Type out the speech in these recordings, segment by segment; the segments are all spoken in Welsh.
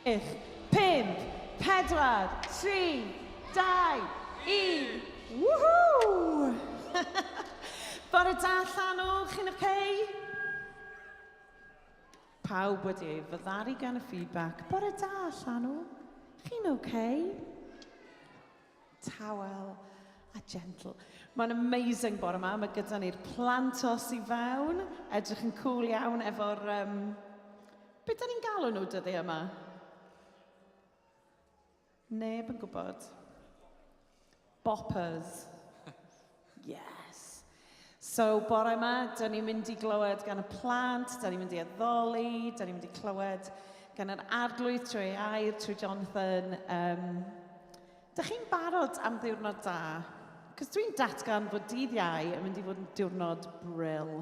5, 4, 3, 2, 1. Woohoo! Bore da, Llanw, chi'n oce? Okay? Pawb wedi ei fyddaru gan y feedback. Bore da, Llanw. Chi'n oce? Okay? Tawel a gentle. Mae'n amazing bore yma. Mae gyda ni'r plantos i fewn. Edrych yn cool iawn efo'r... Um, be da ni'n galw nhw dyddi yma? Neb yn gwybod. Boppers. Yes. So, bore yma, da ni'n mynd i glywed gan y plant, da ni'n mynd i addoli, da ni'n mynd i clywed gan yr arglwydd trwy ei air, trwy Jonathan. Um, da chi'n barod am ddiwrnod da? Cos dwi'n datgan fod dydd Iau yn mynd i fod yn diwrnod bril.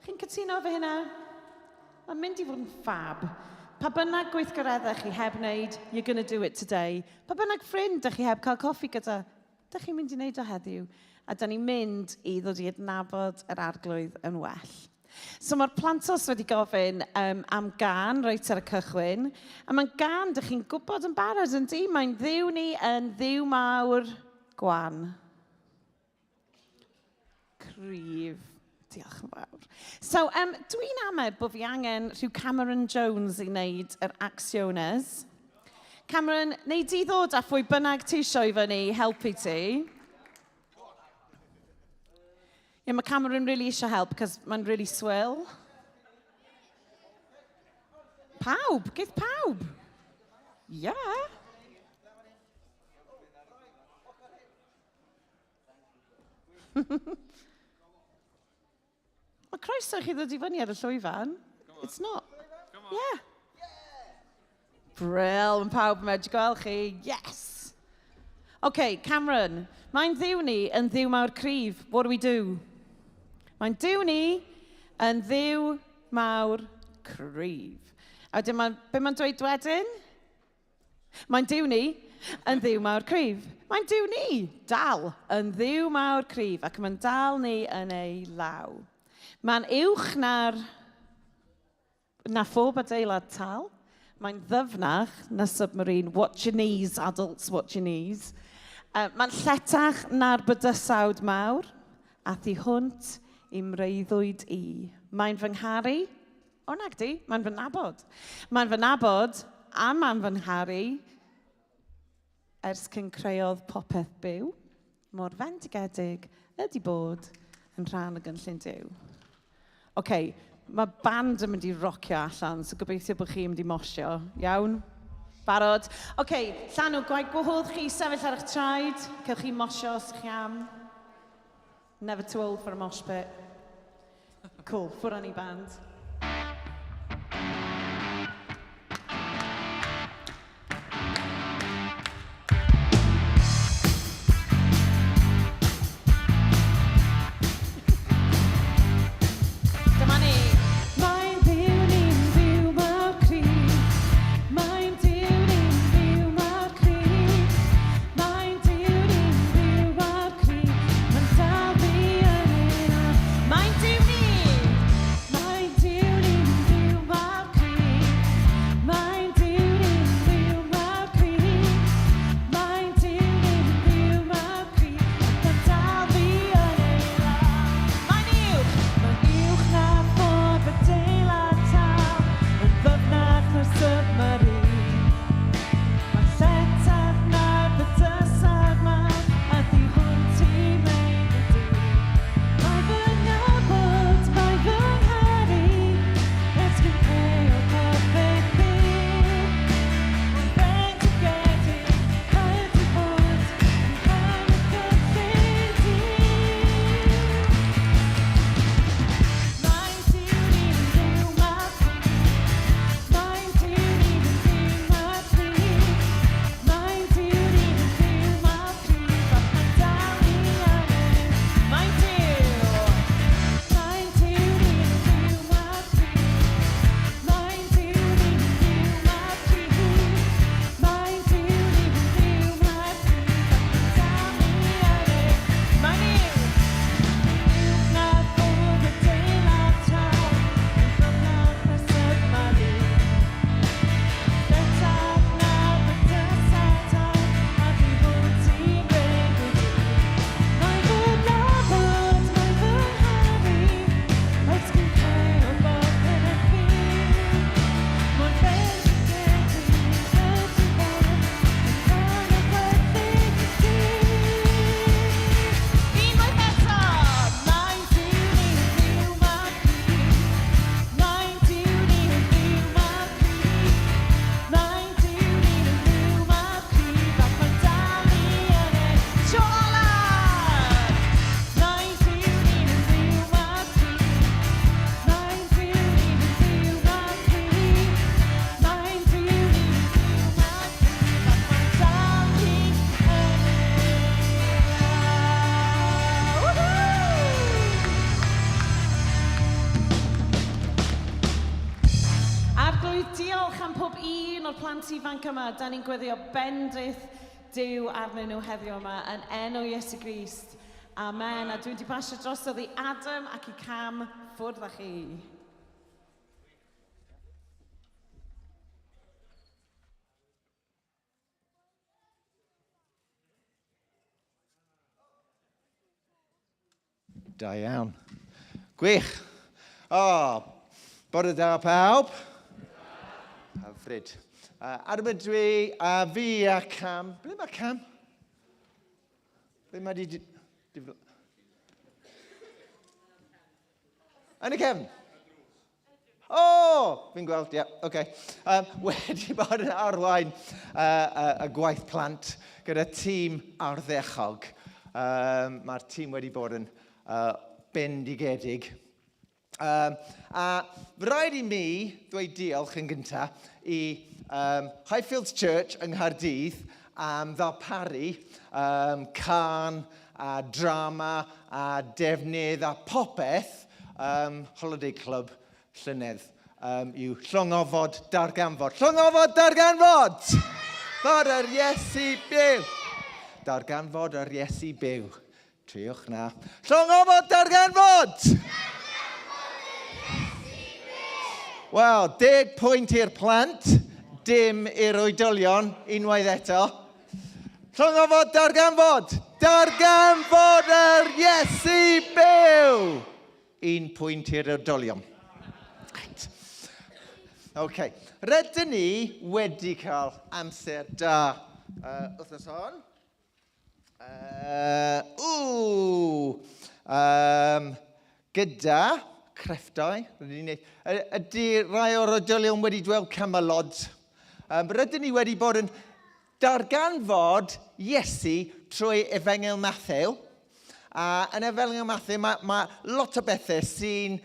Chi'n cytuno efo hynna? Mae'n mynd i fod yn ffab. Pa bynnag gweithgareddau chi heb wneud, you're gonna do it today. Pa bynnag ffrind dych chi heb cael coffi gyda, dych chi'n mynd i wneud o heddiw. A da ni'n mynd i ddod i adnabod yr arglwydd yn well. So mae'r plantos wedi gofyn um, am gan reit ar y cychwyn. A mae'n gan, dych chi'n gwybod yn barod yn di, mae'n ddiw ni yn ddiw mawr gwan. Cryf. Diolch yn fawr. So, um, dwi'n amau bod fi angen rhyw Cameron Jones i wneud yr actiones. Cameron, neu di ddod â phwy bynnag ti isio i fyny i helpu ti? Ie, yeah, mae Cameron really eisiau help, cos mae'n really swil. Pawb, geith pawb. Yeah. Mae croeso i chi ddod i fyny ar y llwyfan. It's not... Yeah. Brill, mae pawb yn medru gweld chi. Yes! OK, Cameron, mae'n ddiw ni yn ddiw mawr cryf. What do we do? Mae'n diw ni yn ddiw mawr cryf. A wedyn, ma, be mae'n dweud wedyn? Mae'n Duw ni yn Dduw mawr cryf. Mae'n Duw ni dal yn Dduw mawr cryf ac mae'n dal ni yn ei law. Mae'n uwch na'r na phob adeilad tal. Mae'n ddyfnach na submarine. Watch your knees, adults, watch your knees. Uh, mae'n lletach na'r bydysawd mawr, a thu hwnt i'm mreuddwyd i. Mae'n fy ngharu O nagdi, mae'n fy nabod. Mae'n fy nabod a mae'n fy ngharu ers cyn creodd popeth byw. Mor fendigedig ydy bod yn rhan o gynllun Duw. Oce, okay, mae band yn mynd i rocio allan, so gobeithio bod chi'n mynd i mosio. Iawn? Barod? Oce, okay, Llanw, gwaith gwahodd chi sefyll ar eich traed. Cewch chi mosio os chi am. Never too old for a mosh pit. Cool, ffwrdd â ni band. Dyma ni. Mae'n Dduw ni'n Dduw mawr cryf. Mae'n Duw ni'n Dduw mawr cryf. Mae'n Duw ni'n Dduw mawr cryf. Mae'n dal fi yn ei law. Mae'n Duw ni. Mae'n Duw Arglwydd, diolch am pob un o'r plant ifanc yma. Da ni'n gweddio bendith Duw arnyn nhw heddiw yma yn enw Iesu Grist. Amen. A dwi'n di pasio drosodd i Adam ac i Cam. Ffwrdd â chi. Da iawn. Gwych. O, oh, bore da pawb. Hyfryd. Adam ydw i, a fi a Cam. Ble mae Cam? Ble mae di... di Yn y cefn? O, oh, fi'n gweld, ie, yeah, oce. Okay. Wedi bod yn arwain y gwaith plant gyda tîm ardderchog. Mae'r tîm wedi bod yn bendigedig. A rhaid i mi ddweud diolch yn gyntaf i Highfields Church yng Nghaerdydd am ddarparu cân a drama a defnydd a popeth Holiday Club llynedd yw Llongofod Darganfod. Llongofod Darganfod! Fod yr Iesu byw! Darganfod yr Iesu byw. Triwch na. Llongofod Darganfod! Wel, 10 pwynt i'r plant, dim i'r oedolion, unwaith eto. Llongofod Darganfod! Darganfod yr Iesu byw! Un pwynt i'r oedolion. Right. OK. Rydyn ni wedi cael amser da wythnos hon. Ww! Gyda crefftau. Ydy rai o'r oedolion wedi dweld camelod? Rydyn ni wedi bod yn darganfod Iesu trwy Efengyl Mathew. A yn Efengyl Mathew mae, mae lot o bethau sy'n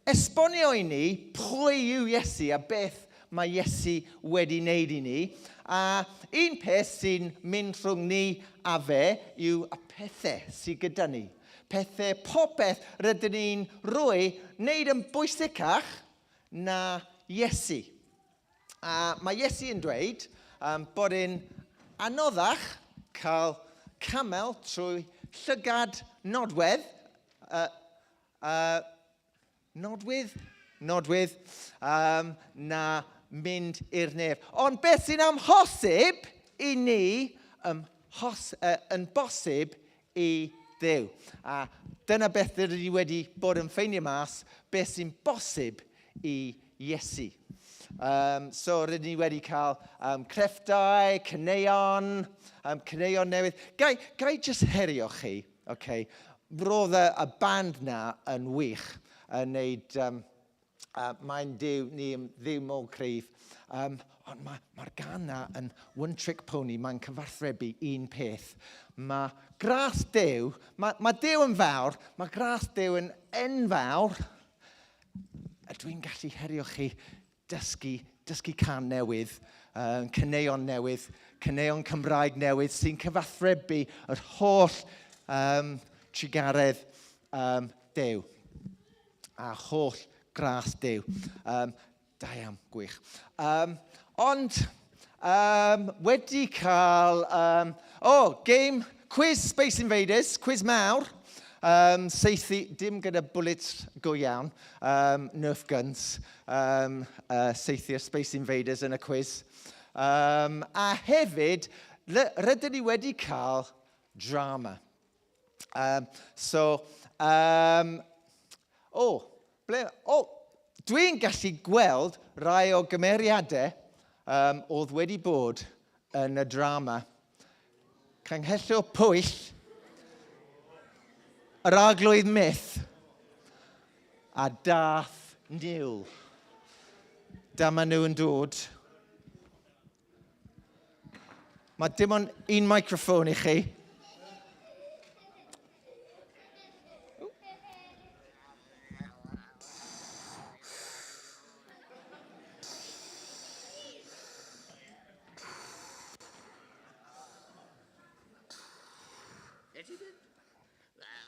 esbonio i ni pwy yw Iesu a beth mae Iesu wedi wneud i ni. A un peth sy'n mynd rhwng ni a fe yw y pethau sydd gyda ni. Pethau, popeth rydyn ni'n rhoi wneud yn bwysicach na Iesu. A mae Iesu yn dweud bod e'n anoddach cael camel trwy llygad nodwedd, nodwydd, nodwydd, na mynd i'r nef. Ond beth sy'n amhosib i ni, yn bosib i Dduw. A dyna beth rydyn ni wedi bod yn ffeindio mas, beth sy'n bosib i Iesu. So rydyn ni wedi cael crefftau, caneuon, caneuon newydd. Gai, gai just herio chi, okay? Roedd y, y band na yn wych yn neud, mae'n Duw ni yn Dduw mor cryf. Ond mae'r ma gan na yn one trick pony, mae'n cyfathrebu un peth. Mae gras Duw, mae, mae Duw yn fawr, mae gras Duw yn enfawr, a dwi'n gallu herio chi dysgu, dysgu can newydd, caneuon newydd, caneuon Cymraeg newydd sy'n cyfathrebu yr holl trugaredd Duw a holl gras Duw. Da iawn, gwych. Ond wedi cael... oh, game, quiz Space Invaders, quiz mawr. Saethu, dim gyda bullets go iawn, Nerf guns, saethu'r Space Invaders yn y quiz. A hefyd, rydyn ni wedi cael drama. So, oh, ble, oh, dwi'n gallu gweld rai o gymeriadau oedd wedi bod yn y drama. Canghellor Pwyll, yr Arglwydd Myth, a Darth Niwl. Dyma nhw yn dod. Mae dim ond un microffon i chi.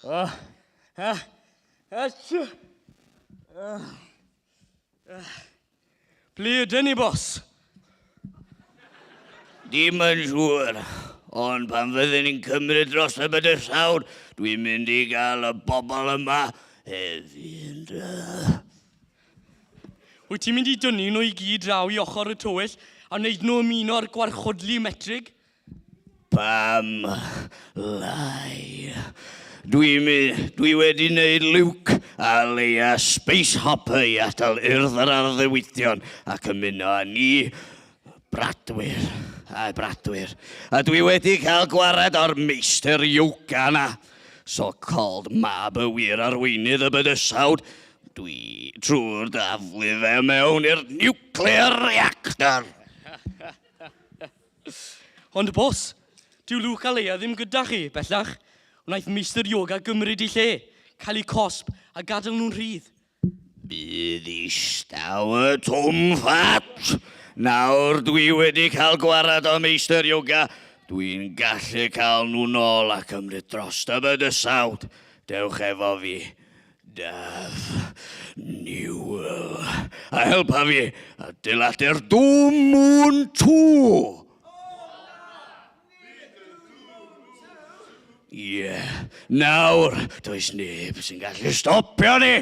Oh, ah, ah, ah, ah. Ble ydyn ni, bos? Dim yn siŵr, ond pan fyddwn ni'n cymryd dros y bydysawd, dwi'n mynd i gael y bobl yma hefyd. Wyt ti'n mynd i dynnu nhw i gyd draw i ochr y tywyll a wneud nhw ymuno â'r gwarchodlu metrig? Pam lai? Dwi, dwi wedi wneud Luke a Leia Space Hopper i atal urdd yr arddewidion ac ymuno â ni, bradwyr, a bradwyr. A dwi wedi cael gwared o'r meistr yoga na, so-called mab y wir arweinydd y bydysawd. Dwi trwy'r daflu fe mewn i'r nuclear reactor. Ond bos, dyw Luke a Leia ddim gyda chi, bellach. Wnaeth Meistr Yoga gymryd eu lle, cael eu cosb, a gadael nhw'n rhydd. Bydd ddistaw y twm ffat! Nawr dwi wedi cael gwared o Meistr Yoga, dwi'n gallu cael nhw nôl a cymryd drost y bydysawd. Dewch efo fi. Daf Newell, a helpa fi adeiladu'r Doom Moon 2! Ie, yeah. Nawr, does neb sy'n gallu stopio ni!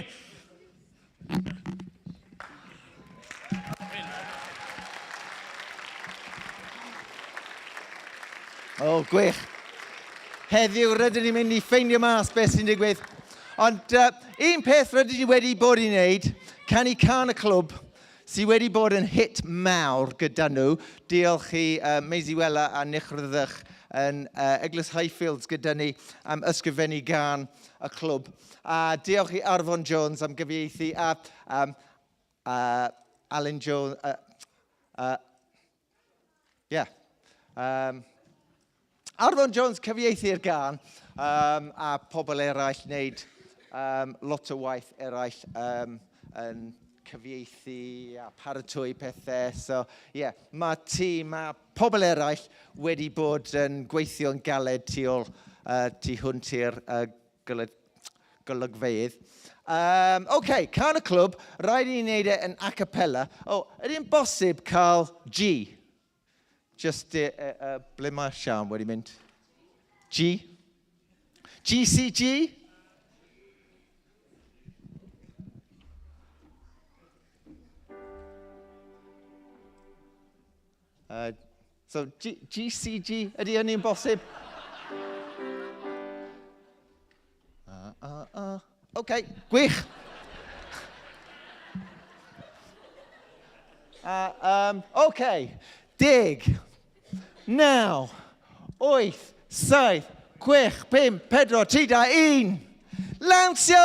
O, oh, gwych. Heddiw rydyn ni'n mynd i ffeindio mas beth sy'n digwydd. Ond un peth rydyn ni wedi bod i wneud, canu can y clwb, sydd wedi bod yn hit mawr gyda nhw. Diolch i Maisie Weller a Nick Rhyddych yn Eglwys Highfields gyda ni am ysgrifennu gan y clwb. A diolch i Arfon Jones am gyfieithu a um, Alan Jones... Yeah. Arfon Jones cyfieithu'r gan a pobl eraill wneud lot o waith eraill yn cyfieithu a paratoi pethau. So, ie, yeah, mae tîm a pobl eraill wedi bod yn gweithio'n galed tu ôl, tu hwnt i'r golygfeydd. OK, can y clwb, rhaid i ni wneud e yn a cappella. O, oh, ydy'n bosib cael G? Just, ble mae Sian wedi mynd? G? G, C, G? So, G, G, C, G, ydy hynny'n bosib? OK, gwych. OK, 10, 9, 8, 7, 6, 5, 4, 3, 2, 1. Lawnsio!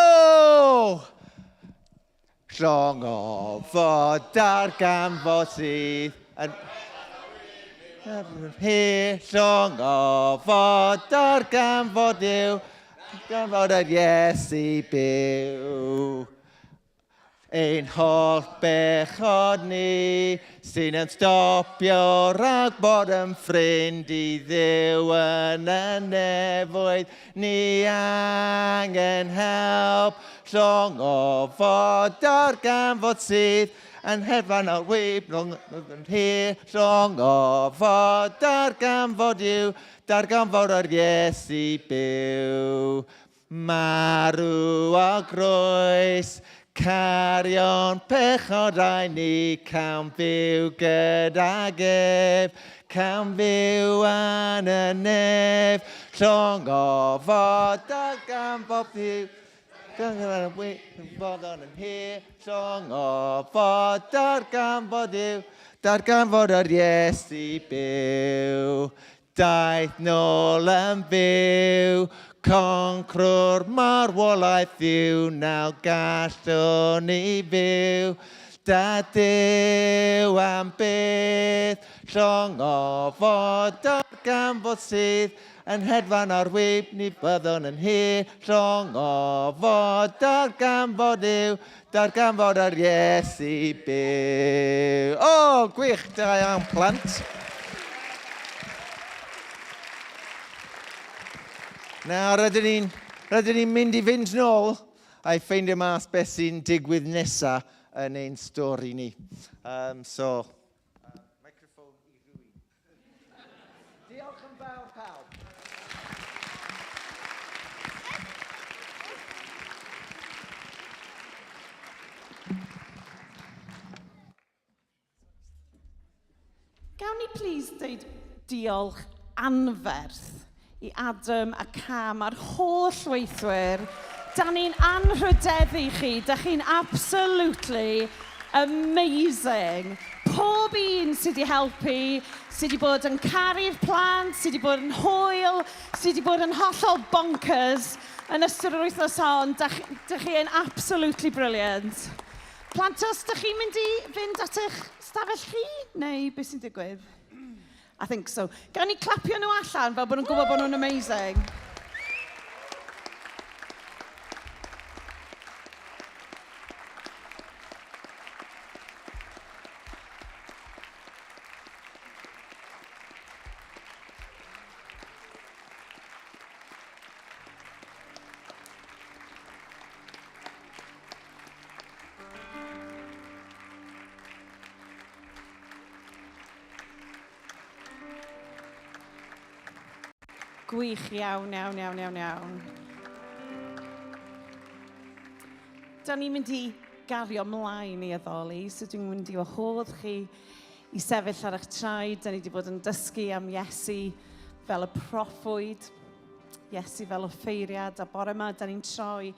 Llong ofod darganfod sydd yn hir. Llong ofod darganfod yw darganfod yr Iesu byw. Ein holl bechod ni sy'n ein stopio rhag bod yn ffrind i Dduw yn y nefoedd. Ni angen help. Llong ofod darganfod sydd yn hedfan ar wib yn hir. Llong ofod darganfod yw darganfod yr Iesu byw. Marw a groes, cario'n pechodau ni, cawn fyw gydag ef, cawn fyw yn y nef. Llong ofod darganfod byw, Fod yn hir, llong ofod darganfod yw, darganfod yr Iesu byw. Daeth nôl yn fyw, concrwr marwolaeth yw, nawr gallwn ni fyw. Da Duw am byth, llong ofod darganfod sydd yn hedfan ar wib, ni byddwn yn hir, llong ofod darganfod yw, darganfod yr Iesu byw. O, oh, gwych, da iawn plant. Nawr, rydyn ni'n rydyn ni mynd i fynd nôl a i ffeindio mas beth sy'n digwydd nesaf yn ein stori ni. Um, so, microphone i rhywun. Diolch yn fawr pawb. Gawn ni please deud diolch anferth i Adam a Cam a'r holl weithwyr. Da ni'n anrhydeddu chi. Da chi'n absolutely amazing. Pob un sydd wedi helpu, sydd wedi bod yn caru'r plant, sydd wedi bod yn hwyl, sydd wedi bod yn hollol bonkers yn ystod yr wythnos hon. Da, da chi yn absolutely brilliant. Plantos, da chi'n mynd i fynd at eich stafell chi? Neu beth sy'n digwydd? I think so. Gawn ni clapio nhw allan fel bod nhw'n gwybod bod nhw'n amazing. Gwych iawn, iawn, iawn, iawn, iawn. Da ni'n mynd i gario mlaen i addoli, so dwi'n mynd i wahodd chi i sefyll ar eich traed. Da ni wedi bod yn dysgu am Iesu fel y proffwyd, Iesu fel offeiriad, a bore yma da ni'n troi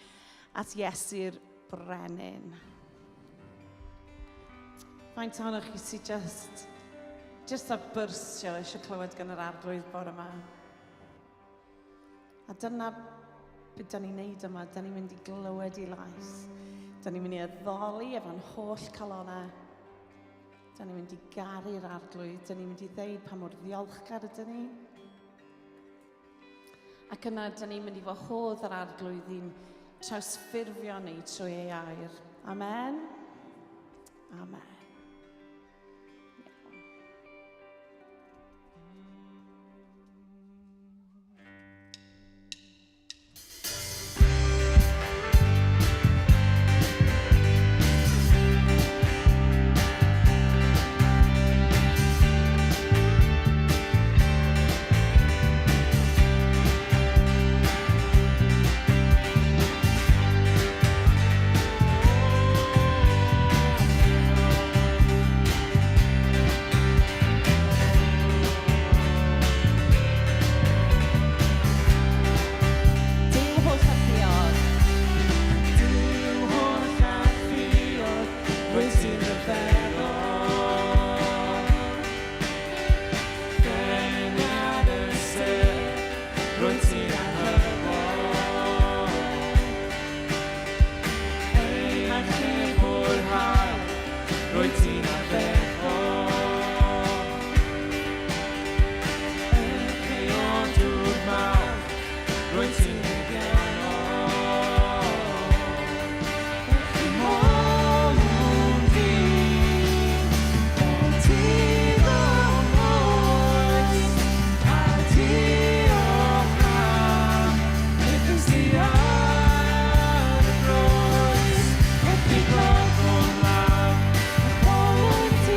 at Iesu'r brenin. Faint ohonoch chi sydd just, just a byrstio eisiau clywed gan yr arglwydd bore yma? A dyna beth da ni'n neud yma, da ni'n mynd i glywed i lais. Da ni'n mynd i addoli efo'n holl calonau. Da ni'n mynd i garu'r arglwydd, da ni'n mynd i ddeud pa mor ddiolchgar ydyn ni. Ac yna, da ni'n mynd i wahodd yr arglwydd i'n trawsffurfio ni trwy ei air. Amen. Amen. Duw holl alluog. Duw holl alluog, rwyt ti'n rhyfeddol. Dyniad y sêr, rwyt ti'n anhygoel. Ein achubwr hael, rwyt ti'n ardderchog. Yn creon dŵr mawr, rwyt ti'n fuddiannol. Molwn di, ti fy moes, a diolch am beth ti ar y groes. Wrth i glod o'n law, molwn di.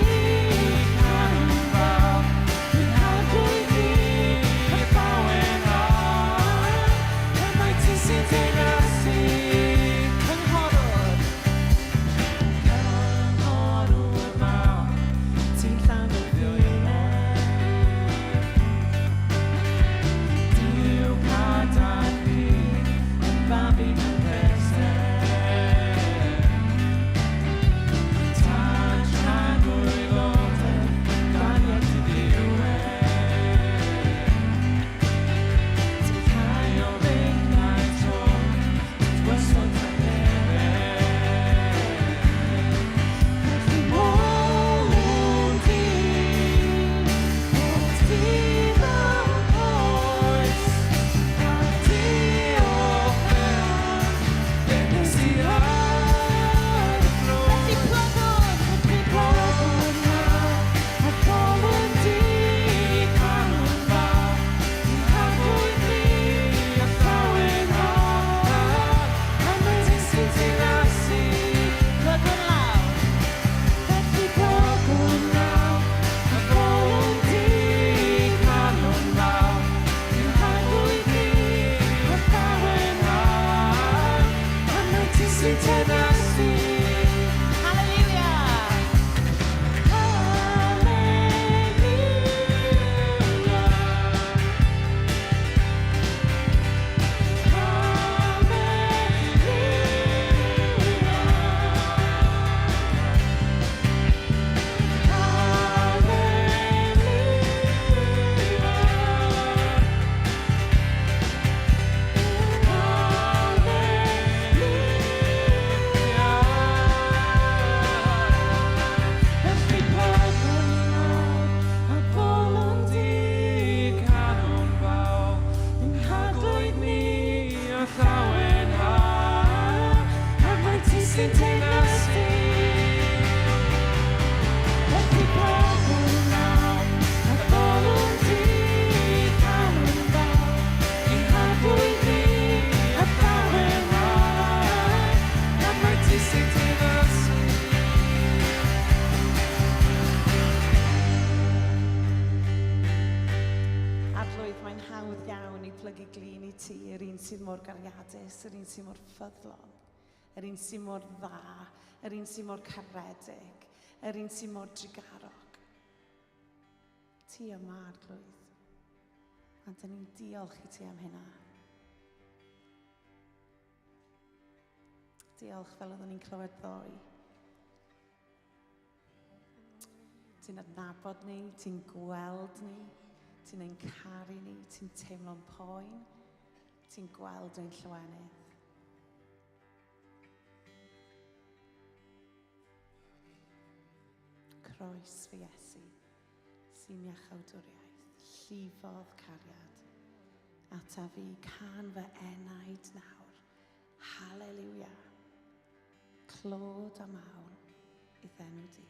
sydd mor gariadus, yr un sydd mor ffyddlon, yr un sydd mor dda, yr un sydd mor caredig, yr un sydd mor drugarog. Ti yma, Arglwydd. A dyn ni'n diolch i ti am hynna. Diolch fel oeddwn ni'n clywed ddoe. Ti'n adnabod ni, ti'n gweld ni, ti'n ein caru ni, ti'n teimlo'n poen, ti'n gweld ein llawenydd. Croes fy Iesu, sy'n iachawdwriaeth, llifodd cariad ata fi, can fy enaid nawr. Haleluia. Clod a mawl i'th enw di.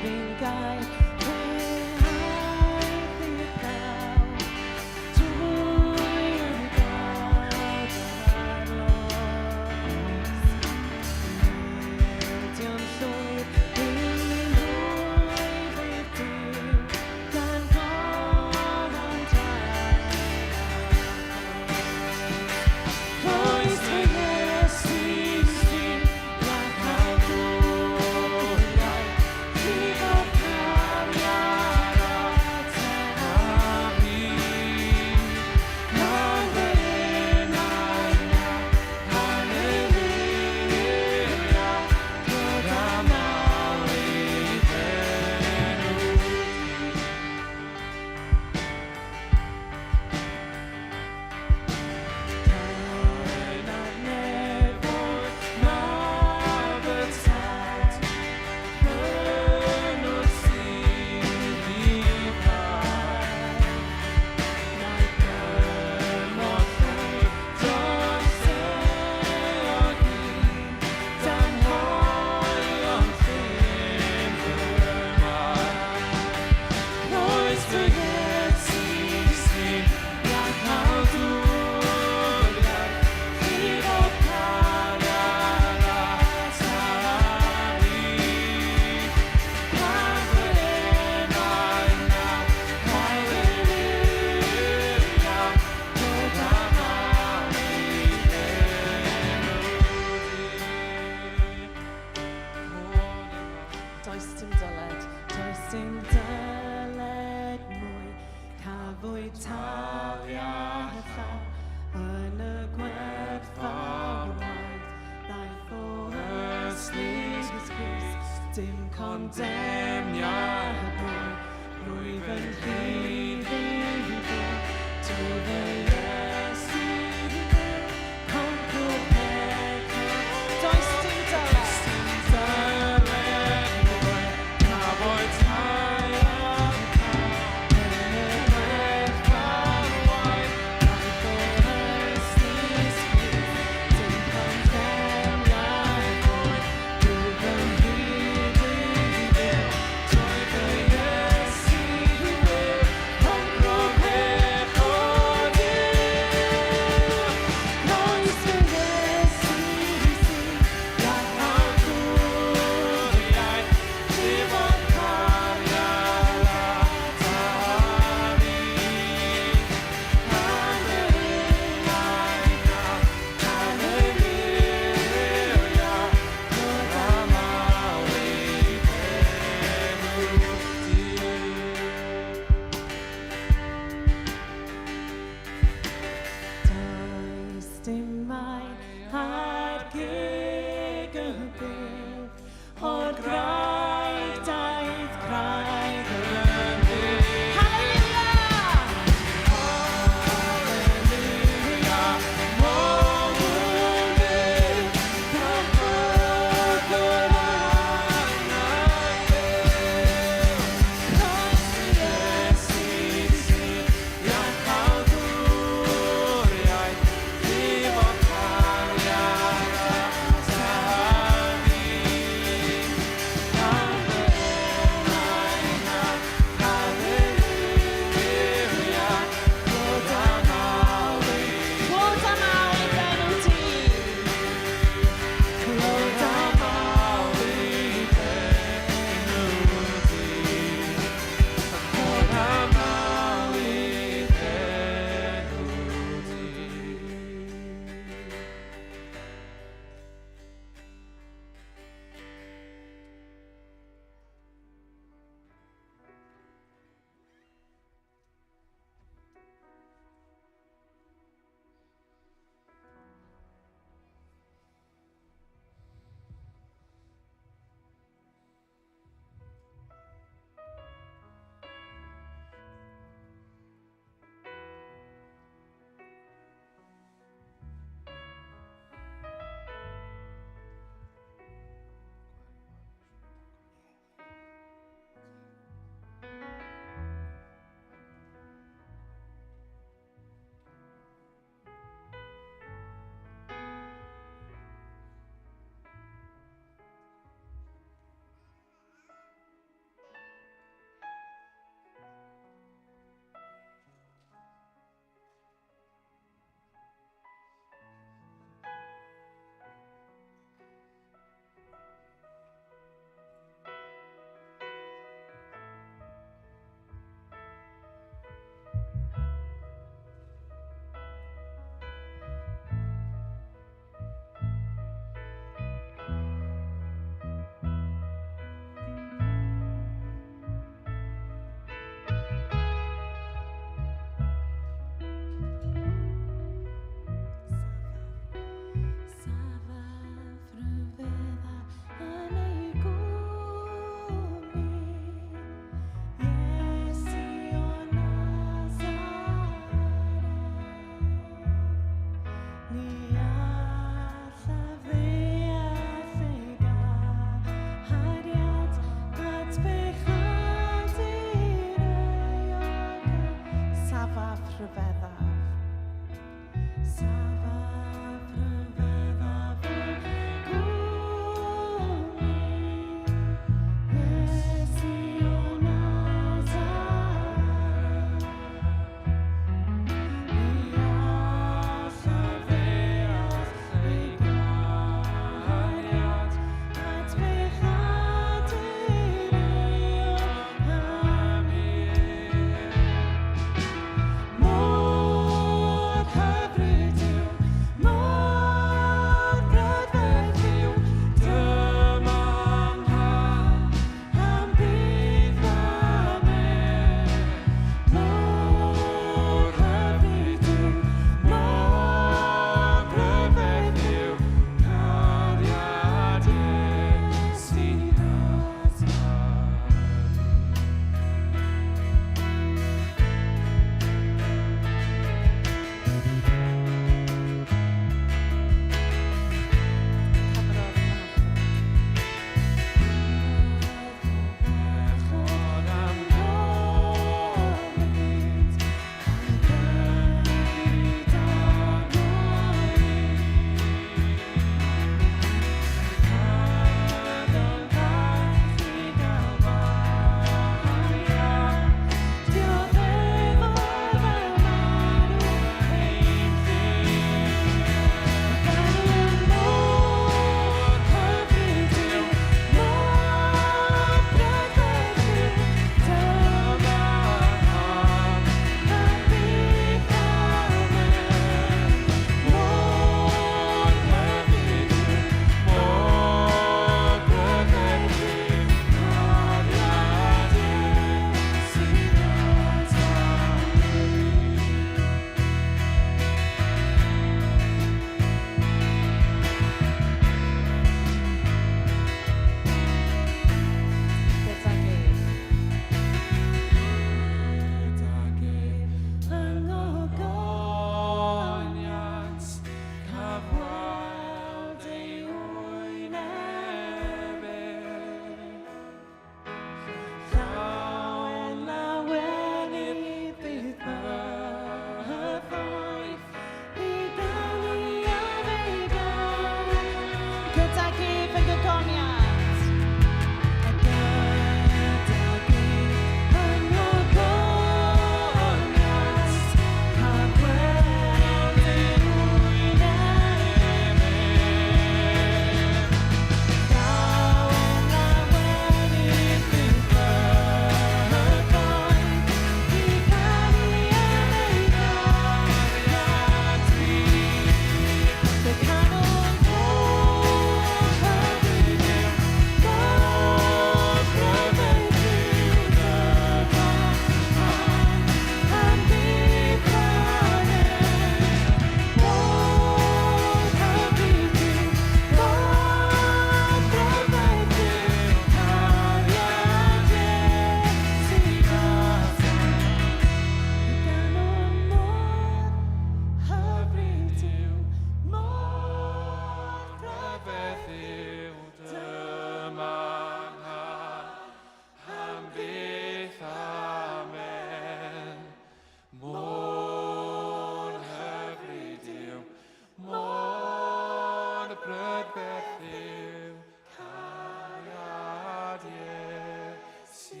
Brydferth yw cariad Iesu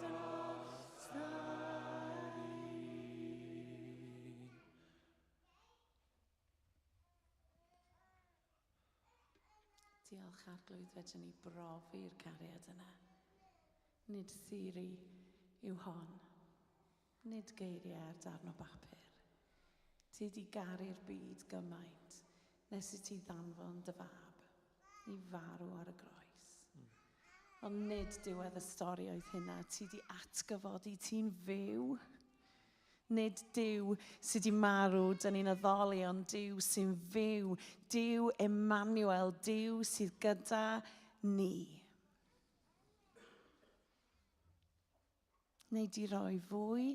drosta i. Diolch Arglwydd, fedrwn ni brofi'r cariad yna. Nid theori yw hon. Nid geiriau ar darn o bapur. Ti di garu'r byd gymaint nes i ti ddanfon dy fab i farw ar y groes. Ond nid diwedd y stori oedd hynna. Ti di atgyfodi, ti'n fyw. Nid Duw sydd wedi marw, dyn ni'n addoli, ond Duw sy'n fyw. Duw Emmanuel, Duw sydd gyda ni. Neu di roi fwy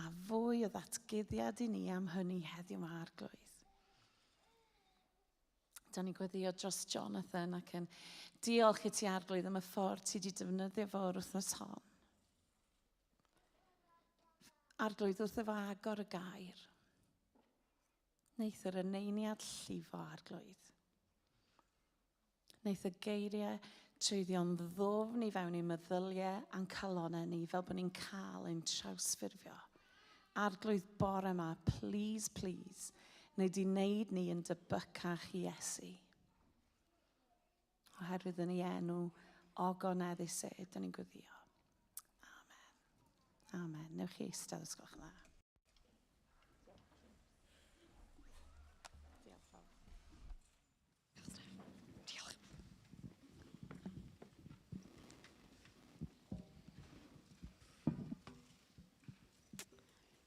a fwy o ddatguddiad i ni am hynny heddiw mae Arglwydd. Da ni'n gweddio dros Jonathan ac yn diolch i ti Arglwydd am y ffordd ti wedi defnyddio fo o'r wythnos hon. Arglwydd wrth efo agor y gair. Wneith yr eneiniad llifo Arglwydd. Wneith y geiriau treiddio'n ddwfn i fewn i'n meddyliau a'n calonau ni fel bod ni'n cael ein trawsffurfio. Arglwydd bore yma, please, please, wneud i wneud ni yn debycach i Iesu. Oherwydd yn ei enw ogoneddus e, dyn ni'n gweddio. Amen. Amen. Newch chi eistedd os gwelwch yn dda. Diolch.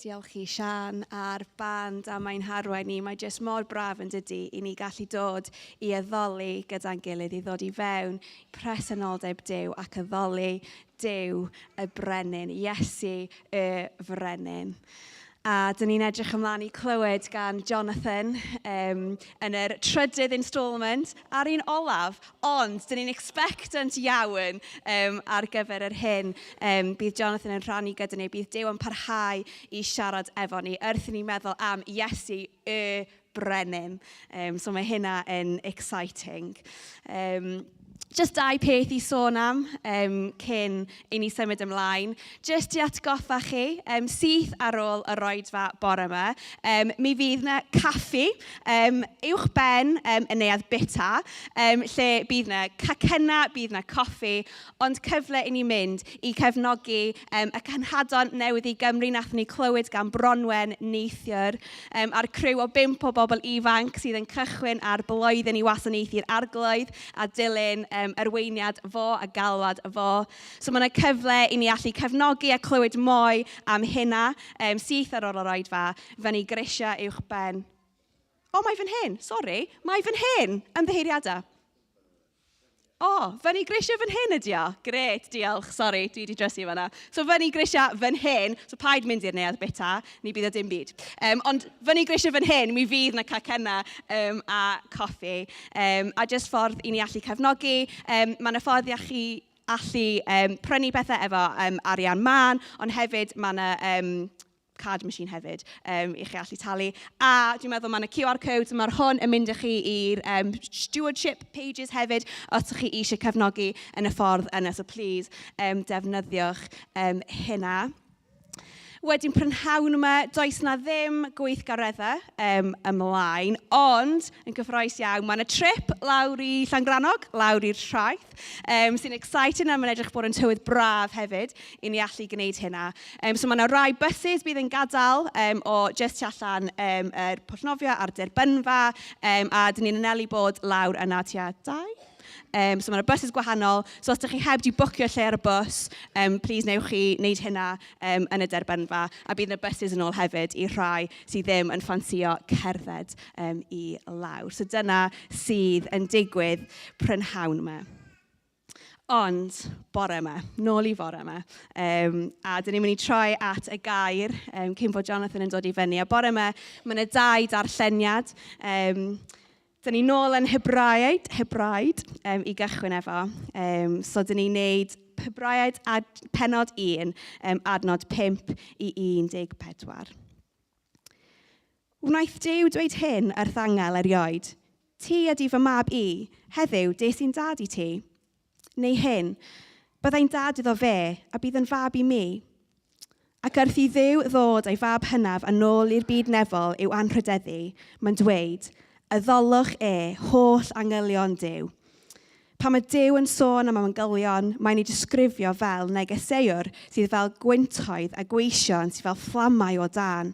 Diolch i Sian a'r band am ein harwain ni. Mae jyst mor braf yn dydy i ni gallu dod i addoli gyda'n gilydd, i ddod i fewn presenoldeb Duw ac addoli Duw y brenin, Iesu y frenin. A dyn ni'n edrych ymlaen i clywed gan Jonathan um, yn yr trydydd instalment a'r un olaf. Ond dyn ni'n expectant iawn um, ar gyfer yr hyn um, bydd Jonathan yn rhannu gyda ni. Bydd Duw yn parhau i siarad efo ni wrth i ni meddwl am Iesu y brenin. Um, so mae hynna yn exciting. Um, Just dau peth i sôn am um, cyn i ni symud ymlaen. Just i atgoffa chi, um, syth ar ôl yr oedfa bore yma, um, mi fydd yna caffi um, uwch ben um, y neuadd bita, um, lle bydd yna cacenna, bydd yna coffi, ond cyfle i ni mynd i cefnogi um, y cenhadon newydd i Gymru nath ni clywed gan Bronwen neithiwr um, a'r criw o bump o bobl ifanc sydd yn cychwyn ar blwyddyn i wasanaethu'r arglwydd a dilyn um, arweiniad fo a galwad fo. So mae yna cyfle i ni allu cefnogi a clywed mwy am hynna um, syth ar ôl yr oedfa, fyny grisiau uwch ben. O, mae fan hyn, sori, mae fan hyn, ymddiheuriadau. O, oh, fyny grisiau fan hyn ydi o. Gret, diolch, sori, dwi wedi drysu fanna. So fyny grisiau fan hyn, so paid mynd i'r neuadd bita, ni bydd o dim byd. Um, ond fyny grisiau fan hyn, mi fydd na cacenna um, a coffi. Um, a jyst ffordd i ni allu cefnogi. Um, mae yna ffordd i chi allu um, prynu pethau efo um, arian man, ond hefyd mae yna um, card machine hefyd um, i chi allu talu. A dwi'n meddwl mae yna QR codes, mae'r hwn yn mynd â chi i'r um, stewardship pages hefyd, os ydych chi eisiau cefnogi yn y ffordd yna. So please, um, defnyddiwch um, hynna. Wedyn prynhawn yma, does na ddim gweithgareddau um, ymlaen, ond yn gyffroes iawn, mae yna trip lawr i Llangrannog, lawr i'r traeth, um, sy'n exciting a mae'n edrych bod yn tywydd braf hefyd i ni allu gwneud hynna. Um, so mae yna rai buses bydd yn gadael um, o jyst tu allan um, yr pwll nofio a'r derbynfa, um, a dyn ni'n anelu bod lawr yna tua 2. Um, so mae yna buses gwahanol. So os ydych chi heb di bwcio lle ar y bws, um, please newch chi wneud hynna um, yn y derbynfa. A bydd yna buses yn ôl hefyd i rhai sydd ddim yn ffansio cerdded um, i lawr. So dyna sydd yn digwydd prynhawn yma. Ond bore yma, nôl i fore yma, um, a dyn ni'n mynd i troi at y gair um, cyn bod Jonathan yn dod i fyny. A bore yma, mae yna dau darlleniad. Um, Dyn ni nôl yn Hebraid, Hebraid um, i gychwyn efo. Um, so dyn ni'n neud Hebraid ad, penod 1, um, adnod 5 i 14. Wnaeth Duw dweud hyn wrth angel erioed. Ti ydy fy mab i, heddiw des i'n dad i ti. Neu hyn, byddai'n dad iddo fe, a bydd yn fab i mi. Ac wrth i Dduw ddod a'i fab hynaf yn ôl i'r byd nefol i'w anrhydeddu, mae'n dweud, Addolwch e, holl angylion Duw. Pan mae Duw yn sôn am angylion, mae'n eu disgrifio fel negeseuwr sydd fel gwyntoedd a gweision sydd fel fflamau o dân.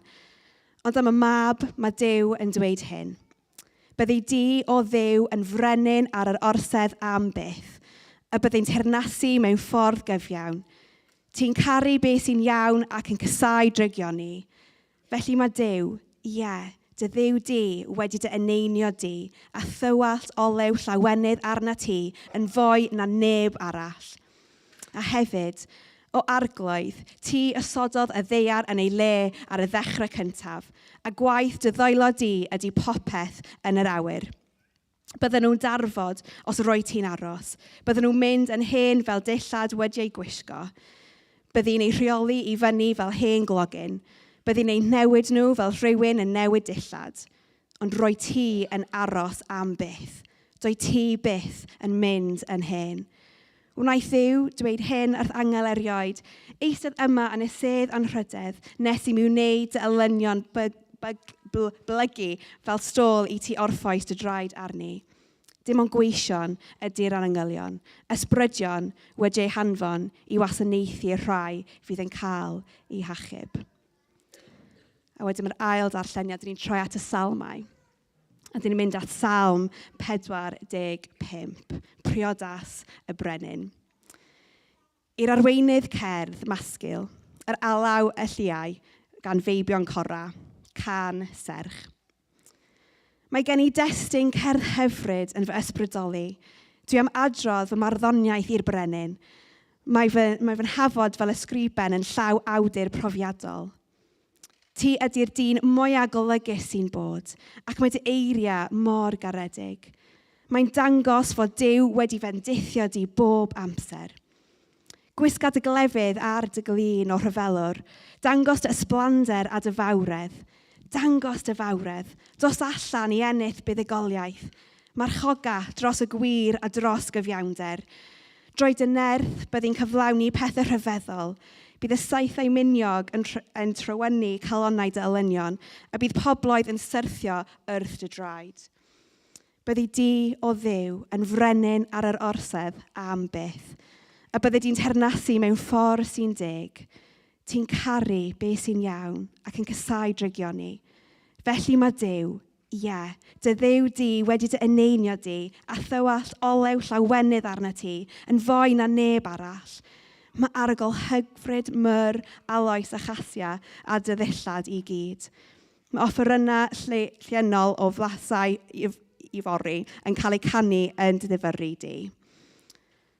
Ond am y mab, mae Duw yn dweud hyn. Byddi di, o Dduw, yn frenin ar yr orsedd am byth, y byddi'n teyrnasu mewn ffordd gyfiawn. Ti'n caru beth sy'n iawn ac yn casáu drygioni. Felly mae Duw, ie, dy Dduw di, wedi dy eneinio di, a thywallt olew llawenydd arnat ti yn fwy na neb arall. A hefyd, O Arglwydd, ti osododd y ddaear yn ei le ar y ddechrau cyntaf, a gwaith dy ddwylo di ydy popeth yn yr awyr. Bydden nhw'n darfod os roi ti'n aros. Bydden nhw'n mynd yn hen fel dillad wedi eu gwisgo. Byddi'n eu rheoli i fyny fel hen glogyn. Byddi'n eu newid nhw fel rhywun yn newid dillad. Ond roi ti yn aros am byth. Doi ti byth yn mynd yn hen. Wnaeth Dduw dweud hyn wrth angel erioed, Eistedd yma yn y sedd anrhydedd, nes i mi wneud dy elynion byg, byg, bl, blygu fel stôl i ti orffwys dy draed arni. Dim ond gweision ydy'r angylion, ysbrydion wedi eu hanfon i wasanaethu'r rhai fydd yn cael eu hachub. A wedyn mae'r ail darlleniad, dyn ni'n troi at y salmau. A dyn ni'n mynd at Salm 45, Priodas y Brenin. I'r arweinydd cerdd masgil, yr alaw y lliau gan feibion Cora, can serch. Mae gen i destun cerdd hyfryd yn fy ysbrydoli. Dwi am adrodd fy marddoniaeth i'r brenin. Mae fy, mae fy nhafod fel ysgriben yn llaw awdur profiadol. Ti ydy'r dyn mwya golygus sy'n bod, ac mae dy eiriau mor garedig. Mae'n dangos fod Duw wedi fendithio di bob amser. Gwisga dy glefydd ar dy glun o rhyfelwr. Dangos dy ysblander a dy fawredd. Dangos dy fawredd. Dos allan i ennill buddugoliaeth. Marchoga dros y gwir a dros gyfiawnder. Drwy dy nerth, byddi'n cyflawni pethau rhyfeddol. Bydd y saethau miniog yn, yn trywynu calonnau dy elynion, a bydd pobloedd yn syrthio wrth dy draed. Byddi di, o Dduw, yn frenin ar yr orsedd am byth, a byddi di'n teyrnasu mewn ffordd sy'n deg. Ti'n caru be sy'n iawn ac yn casáu drygioni. Felly mae Duw, ie, dy Dduw di wedi dy eneinio di a thywallt olew llawenydd arnat ti yn fwy na neb arall. Mae arogl hyfryd myrr, aloes a chasia ar dy ddillad i gyd. Mae offerynnau lliennol o flasau ifori yn cael eu canu yn dy ddifyrru di.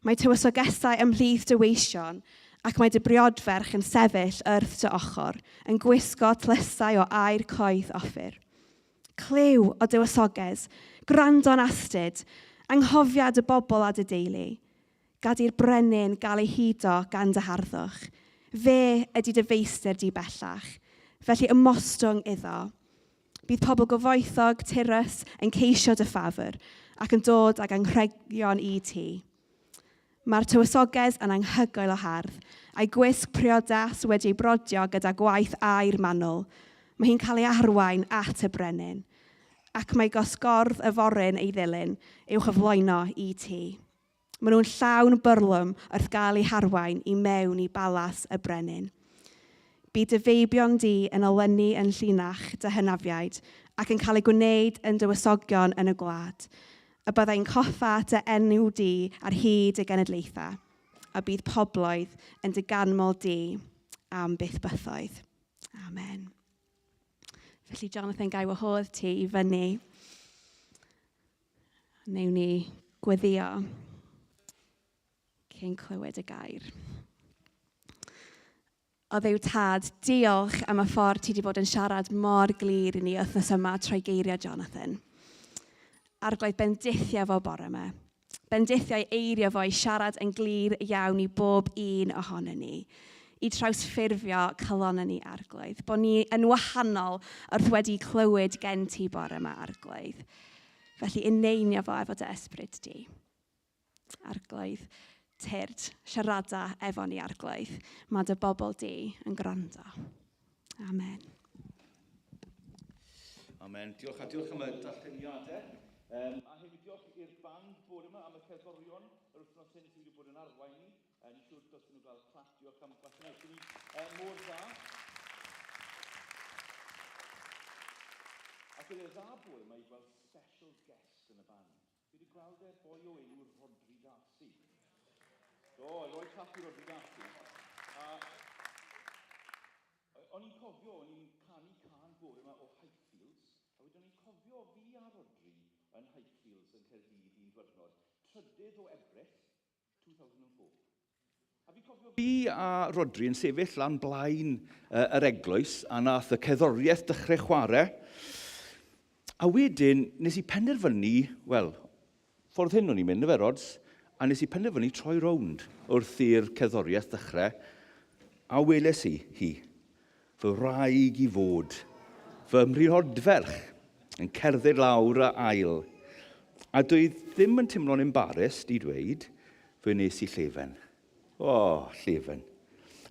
Mae tywysogesau ymhlith dy weision, ac mae dy briodferch yn sefyll wrth dy ochr, yn gwisgo tlysau o aur coeth Offir. Clyw, o dywysoges, gwrando'n astud, anghofia dy bobl a dy deulu. Gad i'r brenin gael ei hudo gan dy harddwch. Fe ydy dy feistr di bellach. Felly ymostwng iddo. Bydd pobl gyfoethog Tyrus yn ceisio dy ffafr ac yn dod ag anghregion i ti. Mae'r tywysoges yn anghygoel o hardd, a'i gwisg priodas wedi ei brodio gyda gwaith aur manwl. Mae hi'n cael ei arwain at y brenin, ac mae gosgordd y foryn ei ddilyn i'w chyflwyno i ti. Maen nhw'n llawn bwrlwm wrth gael eu harwain i mewn i balas y brenin. Bu dy feibion di yn olynu yn llinach dy hynafiaid ac yn cael eu gwneud yn dywysogion yn y gwlad, a byddai'n coffa dy enw di ar hyd y genedlaethau, a bydd pobloedd yn dy ganmol di am byth bythoedd. Amen. Felly, Jonathan, gai wahodd ti i fyny. Wnewn ni gweddio cyn clywed y gair. O Dduw Tad, diolch am y ffordd ti wedi bod yn siarad mor glir i ni wythnos yma trwy geiriau Jonathan. Arglwydd, bendithia fo bore yma. Bendithia ei eiriau fo i siarad yn glir iawn i bob un ohono ni i trawsffurfio calonnau ni arglwydd. Bod ni yn wahanol wrth wedi clywed gen ti bore yma arglwydd. Felly eneinio fo efo dy ysbryd di. Arglwydd, tyrd, siarada efo ni arglwydd. Mae dy bobl di yn gwrando. Amen. Amen. Diolch a diolch am y darlleniadau. Um, a hefyd diolch i'r band bod yma am y cerddorion yr wythnos hyn sydd wedi bod yn arwain ni. Ni'n siŵr dylsyn nhw gael clap. Diolch am gwasanaethu ni mor dda. Ac oedd e dda bore yma i gweld special guest yn y band. Fi wedi gweld e boi o enw Rhodri Darcy. Do, i roi clap i Rhodri Darcy. A o'n i'n cofio, o'n i'n canu cân bore yma o Highfields, a wedyn o'n i'n cofio fi a Rhodri yn Highfields yn Caerdydd un dwyrnod, trydydd o Ebrill, 2004. A fi'n cofio fi a Rhodri yn sefyll lan blaen yr eglwys a nath y cerddoriaeth dechrau chwarae. A wedyn nes i penderfynu, wel, ffordd hyn o'n i'n mynd, efe Rods, a nes i penderfynu troi rownd wrth i'r cerddoriaeth ddechrau, a weles i hi. Fy wraig i fod, fy mhriodferch, yn cerdded lawr y ail. A dwi ddim yn teimlo'n embarrassed i dweud, fe wnes i llefen. O, oh, llefen.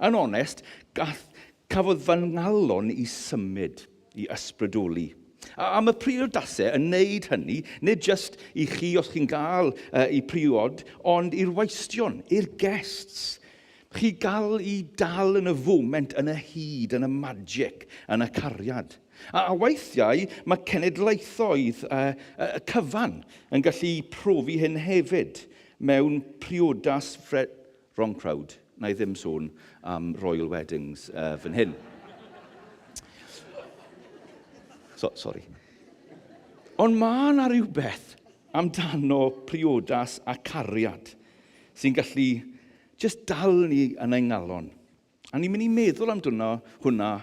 Yn onest, gath, cafodd fy ngalon i symud, i ysbrydoli. A, a mae priodasau yn neud hynny, nid just i chi os chi'n gael uh, i priod, ond i'r waistion, i'r guests. Chi gael i dal yn y foment, yn y hud, yn y magic, yn y cariad. A, a weithiau mae cenedlaethoedd uh, uh, cyfan yn gallu profi hyn hefyd mewn priodas fre... Wrong crowd. Na i ddim sôn am royal weddings uh, fan hyn. So, sorry. Ond mae yna rhywbeth amdano priodas a cariad sy'n gallu Jyst dal ni yn ein ngalon. A ni'n mynd i meddwl amdano hwnna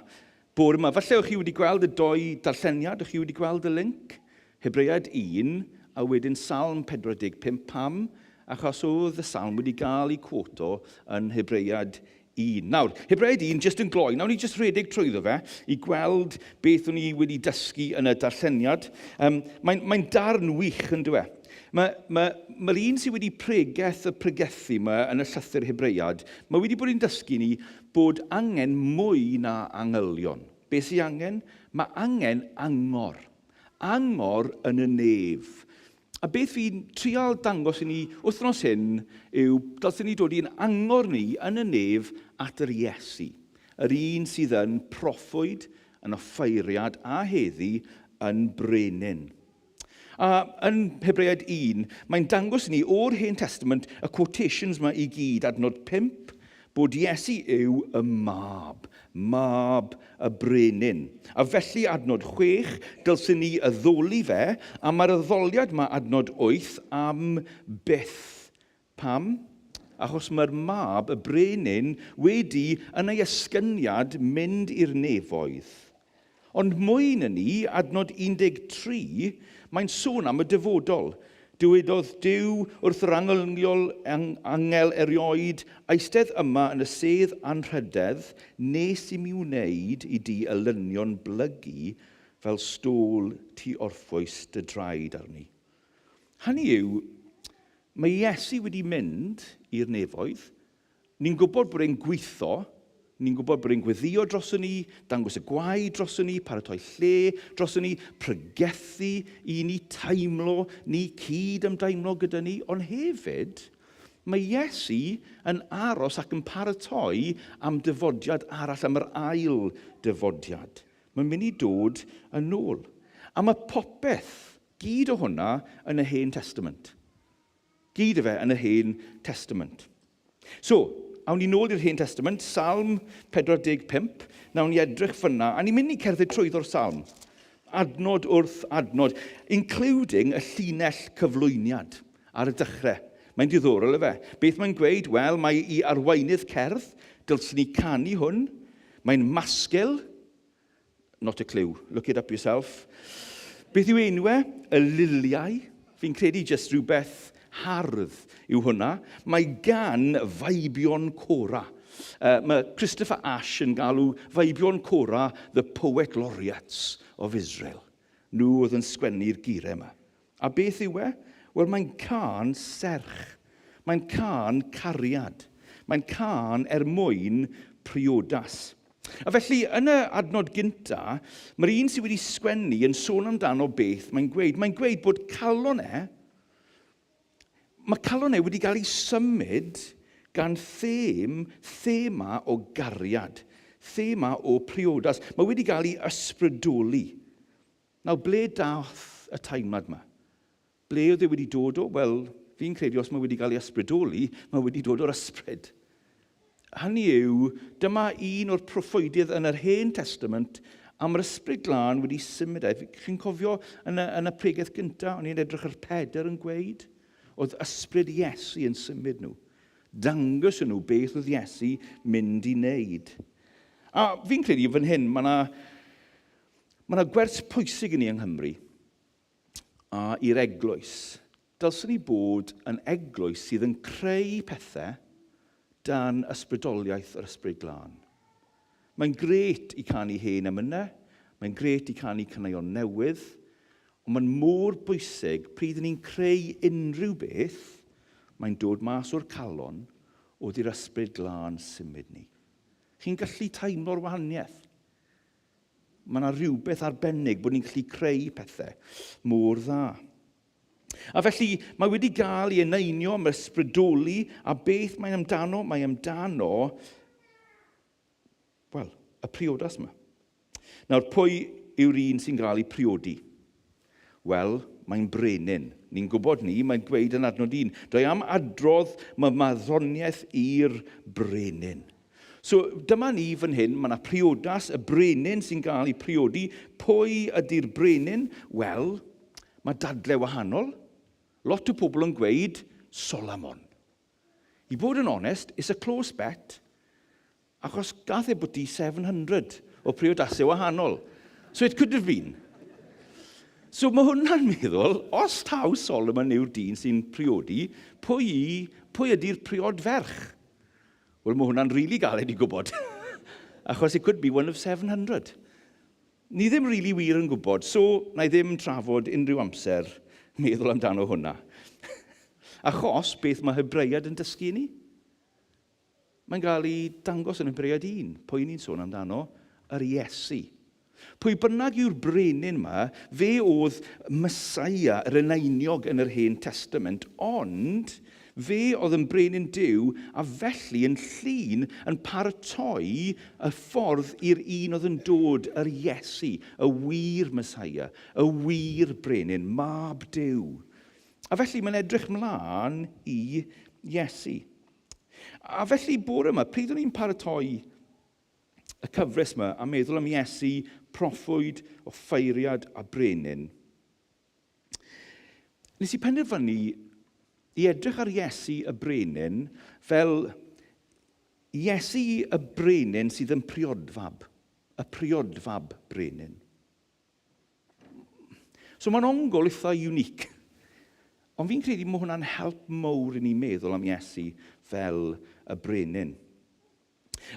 bore yma. Falle o'ch chi wedi gweld y doi darlleniad, o'ch chi wedi gweld y link? Hebread 1 a wedyn Salm 45. Pam? Achos oedd y salm wedi gael ei cwoto yn Hebread 1. Nawr, Hebread 1, jyst yn gloi. Nawr ni jyst rhedeg trwyddo fe i gweld beth o'n i wedi dysgu yn y darlleniad. Um, Mae'n mae darn wych yn dweud. E? Mae, mae, mae'r un sydd wedi pregeth y pregethu yma yn y llythyr Hebreiad, mae wedi bod yn dysgu ni bod angen mwy na angylion. Be sydd angen? Mae angen angor. Angor yn y nef. A beth fi'n trial dangos i ni wythnos hyn yw dylswn ni dod i'n angor ni yn y nef at yr Iesu. Yr un sydd yn proffwyd, yn offeiriad a heddi yn brenin. A yn Hebreaid 1, mae'n dangos i ni o'r Hen Testament y quotations yma i gyd, adnod 5, bod Iesu yw y mab, mab y brenin. A felly adnod 6, dylswn ni addoli fe, a mae'r addoliad yma adnod 8 am byth. Pam? Achos mae'r mab, y brenin, wedi yn ei esgyniad mynd i'r nefoedd. Ond mwy na ni, adnod 13, mae'n sôn am y dyfodol. Dywedodd Duw wrth yr angyliol angel erioed, Eistedd yma yn y sedd anrhydedd, nes i mi wneud i di elynion blygu fel stôl ti orffwys dy draed arni. Hynny yw, Mae Iesu wedi mynd i'r nefoedd. Ni'n gwybod bod e'n gweithio, ni'n gwybod bod e'n gweddio droson ni, dangos y gwaed droson ni, paratoi lle droson ni, pregethu i ni, teimlo ni, cyd ymdeimlo gyda ni, ond hefyd mae Iesu yn aros ac yn paratoi am dyfodiad arall, am yr ail dyfodiad. Mae'n mynd i dod yn ôl. A mae popeth Gyd o hwnna yn y Hen Testament. Gyd o fe yn y Hen Testament. So, awn ni nôl i'r Hen Testament, Salm 45, nawn ni edrych fyna, a ni'n mynd i cerdded trwyddo'r salm. Adnod wrth adnod, including y llinell cyflwyniad ar y dechrau. Mae'n diddorol efe. Beth mae'n gweud? Wel, mae i arweinydd cerdd, dylswn ni canu hwn. Mae'n masgil, Not a clue. Look it up yourself. Beth yw enw e? Y liliau. Fi'n credu jyst rhywbeth hardd yw hwnna. Mae gan Feibion Cora. Uh, mae Christopher Ash yn galw Feibion Cora the Poet Laureates of Israel. Nhw oedd yn sgwennu'r geiriau yma. A beth yw e? Wel, mae'n cân serch. Mae'n cân cariad. Mae'n cân er mwyn priodas. A felly, yn y adnod gynta, mae'r un sydd wedi sgwennu yn sôn amdano beth mae'n gweud. Mae'n gweud bod calon e, mae calon e wedi cael ei symud gan them, thema o gariad, thema o priodas. Mae wedi cael ei ysbrydoli. Nawr, ble dath y teimlad yma? Ble oedd e wedi dod o? Wel, fi'n credu os mae wedi cael ei ysbrydoli, mae wedi dod o'r ysbryd. Hynny yw, dyma un o'r proffwydydd yn yr Hen Testament am yr ysbryd glân wedi symud e. Chi'n cofio yn y, yn y pregeth gyntaf, o'n i'n edrych ar Pedr yn gweud, oedd ysbryd Iesu yn symud nhw. Dangos nhw beth oedd Iesu mynd i wneud. A fi'n credu fan hyn, mae yna Mae yna gwers pwysig i ni yng Nghymru a i'r eglwys. Dylswn ni bod yn eglwys sydd yn creu pethau dan ysbrydoliaeth yr Ysbryd Glân. Mae'n grêt i canu hen emynau, mae'n grêt i canu caneuon newydd, ond mae'n mor bwysig pryd ni'n creu unrhyw beth, mae'n dod mas o'r calon o di'r Ysbryd Glân symud ni. Chi'n gallu teimlo'r wahaniaeth. Mae yna rhywbeth arbennig bod ni'n gallu creu pethau mor dda. A felly mae wedi gael ei eneinio, mae ysbrydoli, a beth mae'n amdano? Mae amdano, wel, y priodas yma. Nawr, pwy yw'r un sy'n gael ei priodi? Wel, mae'n brenin. Ni'n gwybod ni, mae'n gweud yn adnod un. Dwi am adrodd mae maddoniaeth i'r brenin. So, dyma ni fan hyn, mae yna priodas, y brenin sy'n gael ei priodi. Pwy ydy'r brenin? Wel, mae dadle wahanol. Lot o pobl yn gweud Solomon. I bod yn onest, it's a close bet, achos gath e bwti 700 o priodasau wahanol. So it could have been. So mae hwnna'n meddwl, os taw Solomon yw'r dyn sy'n priodi, pwy, pwy ydy'r priod ferch? Wel, mae hwnna'n rili really galed i gwybod. Achos it could be one of 700. Ni ddim rili really wir yn gwybod, so na i ddim trafod unrhyw amser meddwl amdano hwnna. Achos beth mae Hebreiad yn dysgu ni? Mae'n cael ei dangos yn Hebreiad 1. Pwy ni'n sôn amdano? Yr Iesu. Pwy bynnag yw'r brenin yma, fe oedd Mesaia, yr eneiniog yn yr Hen Testament, ond fe oedd yn brenin Duw a felly yn llun yn paratoi y ffordd i'r un oedd yn dod, yr Iesu, y wir Mesaia, y wir brenin, mab Duw. A felly mae'n edrych mlaen i Iesu. A felly bore yma, pryd o'n i'n paratoi y cyfres yma a meddwl am Iesu, proffwyd, offeiriad a brenin, nes i penderfynu i edrych ar Iesu y brenin fel Iesu y brenin sydd yn priodfab, y priodfab brenin. So mae'n ongol eitha unique. Ond fi'n credu mae hwnna'n help mawr i ni meddwl am Iesu fel y brenin.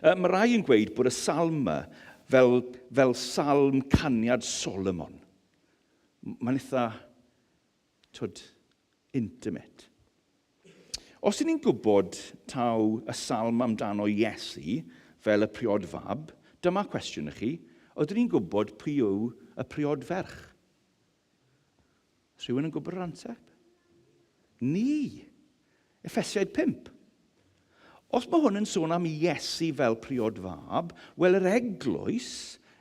Mae rai yn gweud bod y salm yma fel, fel salm caniad Solomon. Mae'n eitha, twyd, intimate. Os ydyn ni'n gwybod taw y salm amdano Iesu fel y priod fab, dyma cwestiwn i chi, ydyn ni'n gwybod pwy yw y priod ferch? Rhywun yn gwybod yr anseb? Ni! Effesiaid 5. Os mae hwn yn sôn am Iesu fel priod fab, wel yr eglwys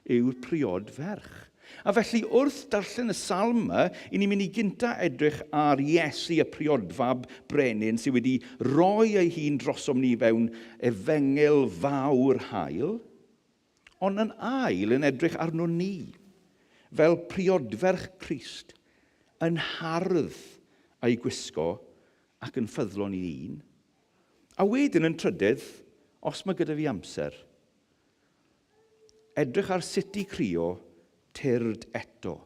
yw'r priod ferch. A felly wrth darllen y salm yma, i ni'n mynd i gynta edrych ar Iesu y priodfab brenin sydd wedi rhoi ei hun drosom ni fewn efengyl fawr hael, ond yn ail yn edrych arno ni, fel priodferch Crist, yn hardd a'i gwisgo ac yn ffyddlon i un. A wedyn yn trydydd, os mae gyda fi amser, edrych ar sut i crio tyrd eto,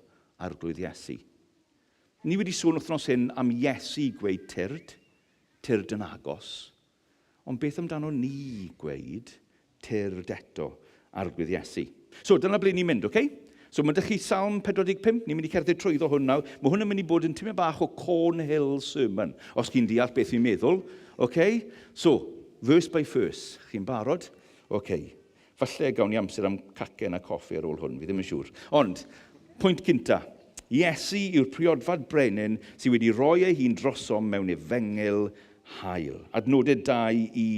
Arglwydd Iesu. Ni wedi sôn wythnos hyn am Iesu gweud tyrd, tyrd yn agos. Ond beth amdano ni gweud tyrd eto, Arglwydd Iesu? So, dyna ble ni'n mynd, oce? Okay? So mae ydych chi Salm 45, ni'n mynd i cerdded trwyddo hwn nawr. Mae hwn yn mynd i bod yn tymed bach o Cornhill Sermon, os chi'n deall beth fi'n meddwl. Okay? So, verse by verse. Chi'n barod? Okay. Falle gawn ni amser am cacen a coffi ar ôl hwn, fi ddim yn siŵr. Ond, pwynt cynta. Iesu yw'r priodfad brenin sydd wedi rhoi ei hun drosom mewn efengyl hael. Adnodau 2 i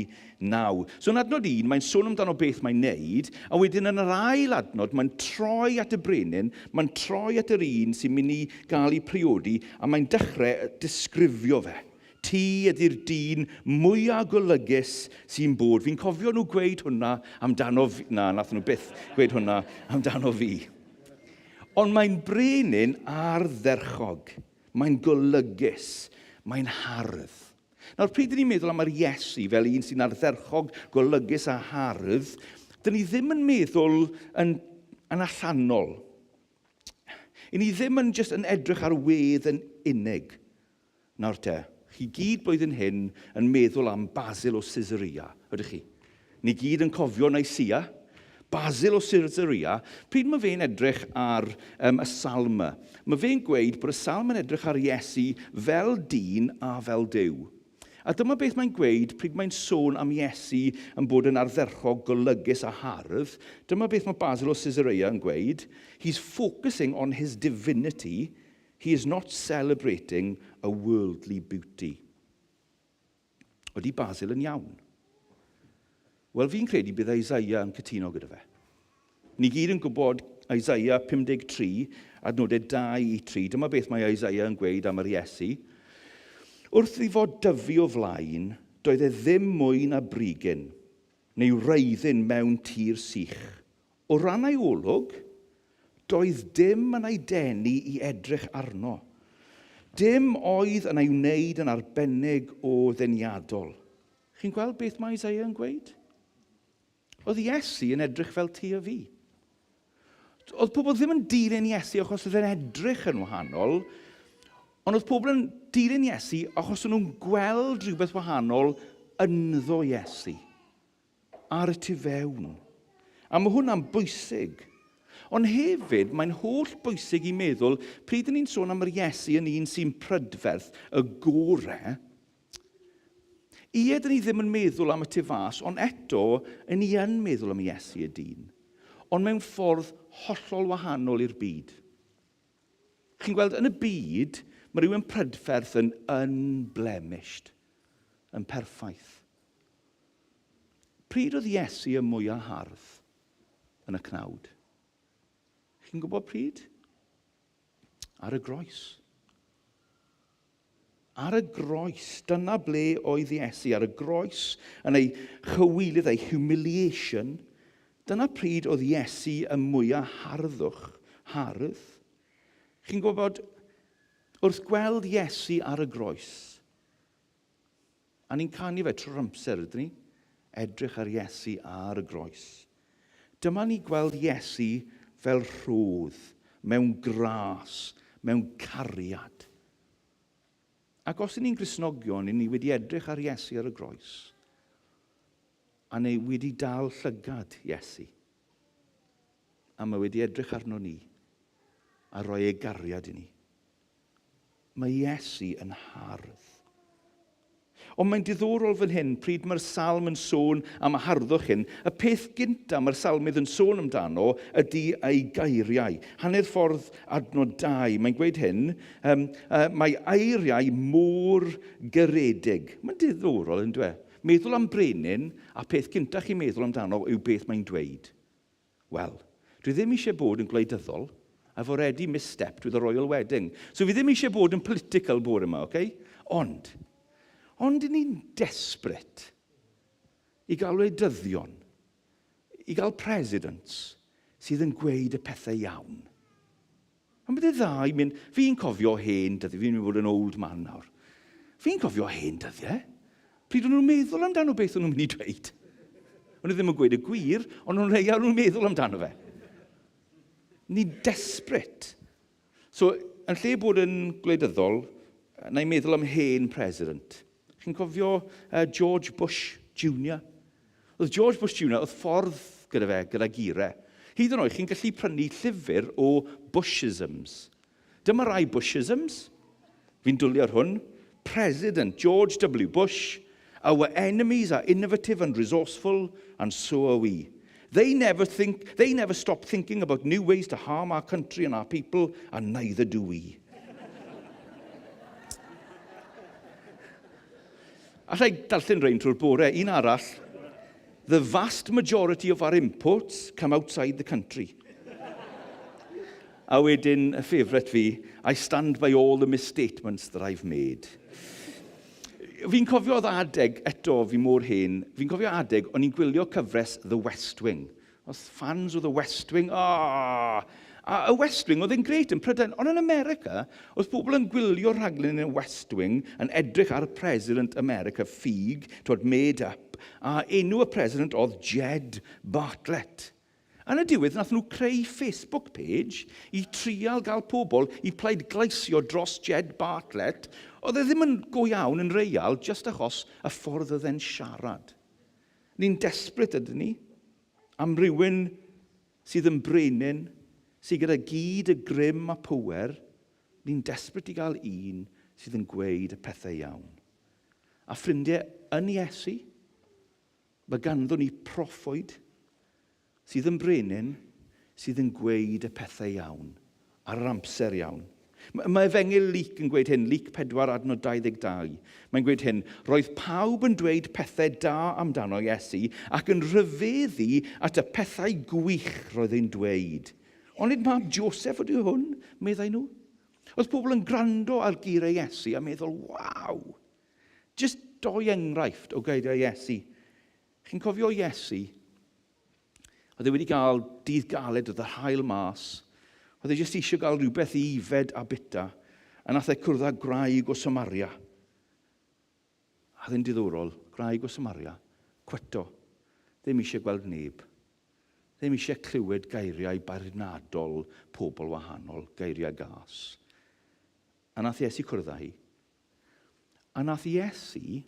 9. So yn adnod 1, mae'n sôn amdano beth mae'n neud, a wedyn yn yr ail adnod, mae'n troi at y brenin, mae'n troi at yr un sy'n mynd i gael ei priodi, a mae'n dechrau disgrifio fe. Ti ydy'r dyn mwya golygus sy'n bod. Fi'n cofio nhw gweud hwnna amdano fi. Na, nath nhw byth gweud hwnna amdano fi. Ond mae'n brenin ardderchog. Mae'n golygus. Mae'n hardd. Nawr, pryd dyn ni'n meddwl am yr Iesu fel un sy'n ardderchog, golygus a hardd, dyn ni ddim yn meddwl yn, yn allanol. I ni ddim yn just yn edrych ar wedd yn unig. Nawr te, chi gyd blwyddyn hyn yn meddwl am Basil o Caesarea, ydych chi? Ni gyd yn cofio Nicaea. Basil o Caesarea, pryd mae fe'n edrych ar um, y salm yma, mae fe'n gweud bod y salm yn edrych ar Iesu fel dyn a fel Duw. A dyma beth mae'n gweud pryd mae'n sôn am Iesu yn bod yn ardderchog, golygus a hardd. Dyma beth mae Basil o Caesarea yn gweud. He's focusing on his divinity. He is not celebrating a worldly beauty. Ydy Basil yn iawn? Wel, fi'n credu bydd Isaiah yn cytuno gyda fe. Ni gyd yn gwybod Isaiah 53, adnodau 2 i 3. Dyma beth mae Isaiah yn gweud am yr Iesu. Wrth i fod dyfu o flaen, doedd e ddim mwy na brigyn, neu wreiddyn mewn tir sych. O ran ei olwg, doedd dim yn ei denu i edrych arno. Dim oedd yn ei wneud yn arbennig o ddeniadol. Chi'n gweld beth mae Isaiah yn gweud? Oedd Iesu yn edrych fel ti a fi. Oedd pobl ddim yn dilyn Iesu achos oedd e'n edrych yn wahanol, ond oedd pobl yn dilyn Iesu achos o'n nhw'n gweld rhywbeth wahanol ynddo Iesu. ar y tu fewn. A mae hwnna'n bwysig. Ond hefyd, mae'n holl bwysig i meddwl, pryd ni'n sôn am yr Iesu yn un sy'n prydferth, y gore, ie, dyn ni ddim yn meddwl am y tu fas, ond eto, yn ni yn meddwl am Iesu y dyn. Ond mewn ffordd hollol wahanol i'r byd. Chi'n gweld, yn y byd, mae rhywun prydferth yn unblemished, yn perffaith. Pryd oedd Iesu y mwyaf hardd yn y cnawd? Chi'n gwybod pryd? Ar y groes. Ar y groes, dyna ble oedd Iesu, ar y groes, yn ei chywilydd, ei humiliation. Dyna pryd oedd Iesu y mwyaf harddwch, hardd. Chi'n gwybod, wrth gweld Iesu ar y groes, A ni'n canu fe trwy'r amser, ydyn ni? Edrych ar Iesu ar y groes. Dyma ni gweld Iesu fel rhodd, mewn gras, mewn cariad. Ac os ydyn ni'n Gristnogion, ni wedi edrych ar Iesu ar y groes, a ni wedi dal llygad Iesu, a mae wedi edrych arno ni, a rhoi ei gariad i ni. Mae Iesu yn hardd. Ond mae'n diddorol fan hyn, pryd mae'r salm yn sôn am y harddwch hyn, y peth gyntaf mae'r salmydd yn sôn amdano ydy ei gairiau. Hanner ffordd adnod 2, mae'n gweud hyn, um, uh, mae eiriau mor garedig. Mae'n diddorol, yn dwe? Meddwl am brenin, a peth gyntaf chi'n meddwl amdano yw beth mae'n dweud. Wel, dwi ddim eisiau bod yn gwleidyddol. I've already misstepped with the royal wedding. So fi ddim eisiau bod yn political bore yma, okay? Ond, ond ni'n desperate i gael wleidyddion, i gael presidents sydd yn gweud y pethau iawn. Ond bydde dda i mynd... Fi'n cofio hen dyddiau, fi'n mynd bod yn old man nawr. Fi'n cofio hen dyddiau. Pryd o'n nhw'n meddwl amdano beth o'n nhw'n mynd i dweud. O'n nhw ddim yn gweud y gwir, ond o'n rhai o'n nhw'n meddwl amdano fe. Ni desperate. So, yn lle bod yn gwleidyddol, na i meddwl am hen president. Chi'n cofio uh, George Bush Jr.? Oedd George Bush Jr. oedd ffordd gyda fe, gyda gire. Hyd yn oed, chi'n gallu prynu llyfr o Bushisms. Dyma rai Bushisms. Fi'n dwlu ar hwn. President George W. Bush, Our enemies are innovative and resourceful, and so are we. They never, think, they never stop thinking about new ways to harm our country and our people, and neither do we. Allai darllen rhain trwy'r bore. Un arall, The vast majority of our imports come outside the country. A wedyn, y favourite fi, I stand by all the misstatements that I've made. Fi'n cofio oedd adeg, eto fi mor hen, fi'n cofio adeg o'n i'n gwylio cyfres The West Wing. Oedd fans o The West Wing, oh! A y West Wing oedd e'n grêt yn Prydain, ond yn America, oedd pobl yn gwylio rhaglen yn y West Wing yn edrych ar y President America ffug, twod, made up, a enw y President oedd Jed Bartlett. Yn y diwedd, nath nhw creu Facebook page i trial gael pobl i pleidleisio dros Jed Bartlett, oedd e ddim yn go iawn yn real, just achos y ffordd oedd e'n siarad. Ni'n desperate ydyn ni am rywun sydd yn brenin, sydd gyda gyd y grym a pŵer, ni'n desperate i gael un sydd yn gweud y pethau iawn. A ffrindiau, yn Iesu, mae ganddo ni proffwyd sydd yn brenin, sydd yn gweud y pethau iawn, ar yr amser iawn. Mae Efengyl Luc yn gweud hyn, Luc 4 adnod 22. Mae'n gweud hyn, roedd pawb yn dweud pethau da amdano Iesu ac yn rhyfeddu at y pethau gwych roedd e'n dweud. Ond nid mab Joseph ydy hwn, meddai nhw. Oedd pobl yn gwrando ar geiriau Iesu a meddwl, waw! Just doi enghraifft o geiriau Iesu. Chi'n cofio Iesu? Oedd e wedi cael dydd galed, oedd yr hael mas. Oedd e jyst eisiau gael rhywbeth i ifed a bita. A nath e cwrdd â gwraig o Samaria. A oedd e'n diddorol, gwraig o Samaria, cweto. Ddim eisiau gweld neb. Ddim eisiau clywed geiriau beirniadol pobl wahanol, geiriau gas. A nath Iesu cwrdd â hi. A nath Iesu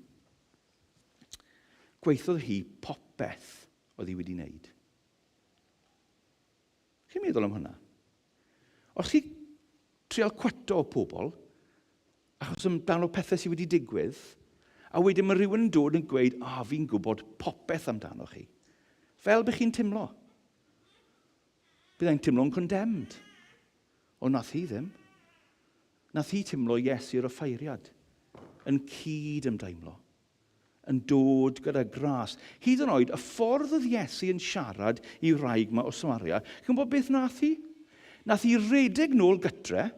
gweithiodd hi popeth oedd hi wedi wneud. Chi'n meddwl am hwnna? Os chi trial cwato o pobl, achos amdano pethau sydd wedi digwydd, a wedyn mae rhywun yn dod yn gweud, a oh, fi'n gwybod popeth amdano chi. Fel bych chi'n teimlo. Byddai'n teimlo'n condemned. Ond nath hi ddim. Nath hi teimlo Iesu'r offeiriad yn cyd ymdeimlo, yn dod gyda gras. Hyd yn oed, y ffordd oedd Iesu yn siarad i wraig ma o Samaria, chi'n gwybod beth nath hi? Nath hi redeg nôl gytre,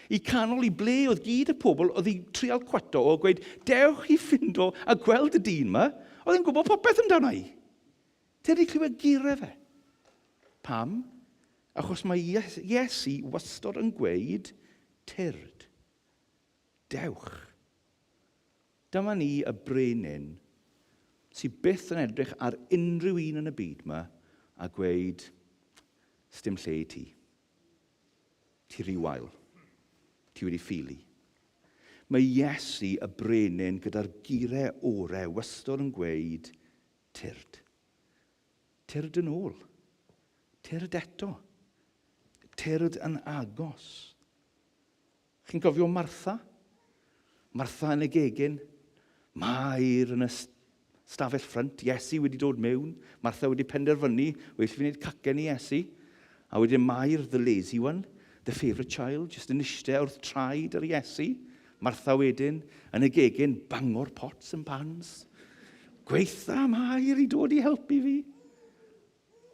i canol i ble oedd gyd y pobl oedd i trial cwato o gweud, dewch i ffindo a gweld y dyn ma, oedd e'n gwybod popeth amdano i. Ti wedi clywed geiriau fe? Pam? Achos mae Iesu wastod yn gweud, tyrd, dewch. Dyma ni y brenin sydd byth yn edrych ar unrhyw un yn y byd yma a gweud, sdim lle i ti. Ti rhy wael. Ti wedi ffili. Mae Iesu y brenin gyda'r gyrau orau wastod yn gweud, Tyrd. Tyrd yn ôl. Tyrd eto. Tyrd yn agos. Chi'n cofio Martha? Martha yn y gegin. Mair yn y stafell ffrynt. Iesu wedi dod mewn. Martha wedi penderfynu, well fi wneud cacen i Iesu. A wedyn Mair, the lazy one, the favourite child, just yn eistedd wrth traed yr Iesu. Martha wedyn, yn y gegin, bangor pots and pans. Gweitha Mair i dod i helpu fi.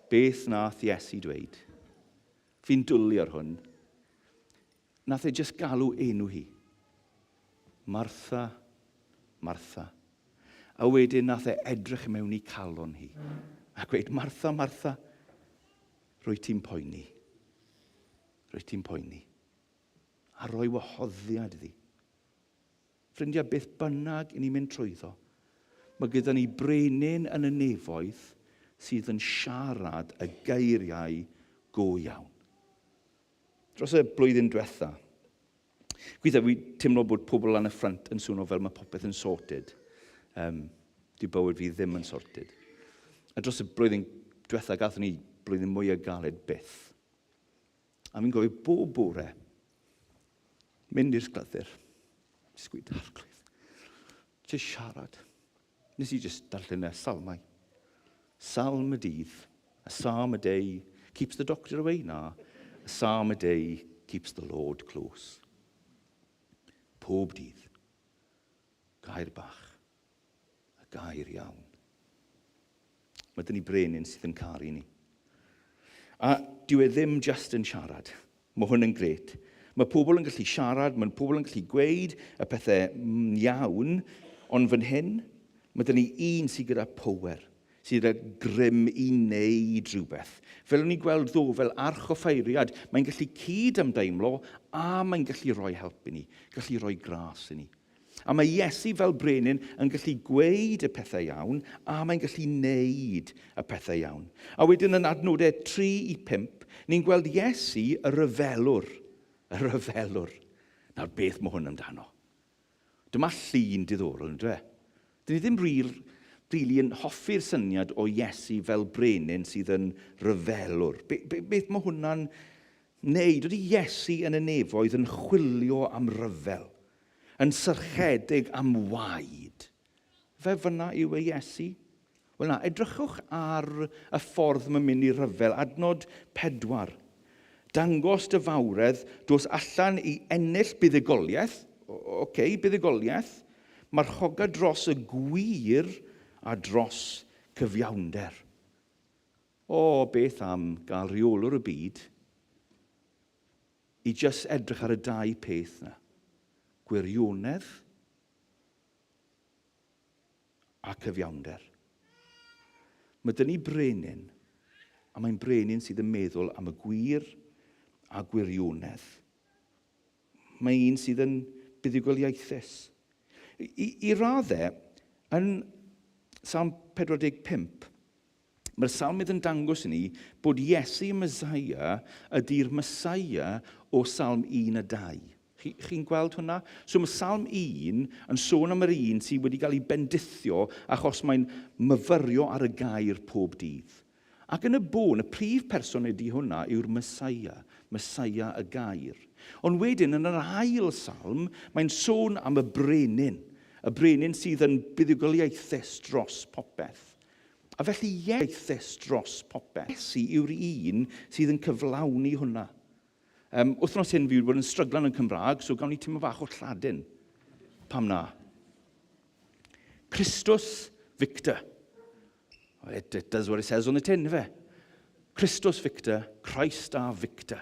Beth nath Iesu dweud? Fi'n dwlu ar hwn. Nath e just galw enw hi. Martha, Martha. A wedyn nath e edrych mewn i calon hi. A gweud, Martha, Martha, rwy ti'n poeni. Rwy ti'n poeni. A roi wahoddiad iddi. Ffrindiau, beth bynnag i ni'n mynd trwyddo, mae gyda ni brenin yn y nefoedd sydd yn siarad y geiriau go iawn. Dros y blwyddyn diwetha, gweithio fi teimlo bod pobl lan y ffrant yn swno fel mae popeth yn sorted. Um, di bywyd fi ddim yn sorted. A dros y blwyddyn diwetha, gathon ni blwyddyn mwyaf galed byth. A fi'n gofio bob bore, mynd i'r sglythyr, jyst gweud, arglwydd, jyst siarad. Nes i jyst darllen y salmau. Salm y dydd, a psalm a day keeps the doctor away. Na, a psalm a day keeps the Lord close. Pob dydd. Gair bach. Y gair iawn. Mae dyn ni brenin sydd yn caru ni. A dyw e ddim just yn siarad. Mae hwn yn gret. Mae pobl yn gallu siarad, mae pobl yn gallu gweud y pethau iawn, ond fan hyn, mae dyn ni un sydd gyda power, sydd gyda grym i wneud rhywbeth. Fel o'n i'n gweld ddo, fel archoffeiriad, mae'n gallu cyd ymdeimlo a mae'n gallu rhoi help i ni, gallu rhoi gras i ni. A mae Iesu fel brenin yn gallu gweud y pethau iawn a mae'n gallu neud y pethau iawn. A wedyn yn adnodau 3 i 5, ni'n gweld Iesu y rhyfelwr. Y rhyfelwr. Nawr beth mae hwn amdano? Dyma llun diddorol, yn dwe? Dyn ni ddim rili really yn hoffi'r syniad o Iesu fel brenin sydd yn rhyfelwr. Be, be, beth mae hwnna'n wneud? Ydy Iesu yn y nefoedd yn chwilio am ryfel? Yn syrchedig am waed. Fe fyna yw ei Iesu? Wel na, edrychwch ar y ffordd mae'n mynd i ryfel. Adnod 4. Dangos dy fawredd, dos allan i ennill buddugoliaeth. Oce, okay, buddugoliaeth. Marchoga dros y gwir a dros cyfiawnder. O, beth am gael rheolwr y byd i jyst edrych ar y dau peth na. Gwirionedd a cyfiawnder. Mae dyn ni brenin, a mae'n brenin sydd yn meddwl am y gwir a gwirionedd. Mae un sydd yn buddugoliaethus. I, i raddau, yn Salm 45, Mae'r salmydd yn dangos i ni bod Iesu y Mesaia ydy'r Mesaia o Salm 1 a 2. Chi'n chi gweld hwnna? So mae Salm 1 yn sôn am yr un sydd wedi cael ei bendithio achos mae'n myfyrio ar y gair pob dydd. Ac yn y bôn, y prif person ydy hwnna yw'r Mesaia, Mesaia y gair. Ond wedyn, yn yr ail salm, mae'n sôn am y brenin, y brenin sydd yn buddugoliaethus dros popeth. A felly ieithus dros popeth. Iesu yw'r un sydd yn cyflawni hwnna. Um, wythnos hyn fi wedi bod yn stryglan yn Cymraeg, so gawn ni teimlo bach o Lladin. Pam na? Christus Victor. It, it does what it says on the tin, fe. Christus Victor, Christ our Victor.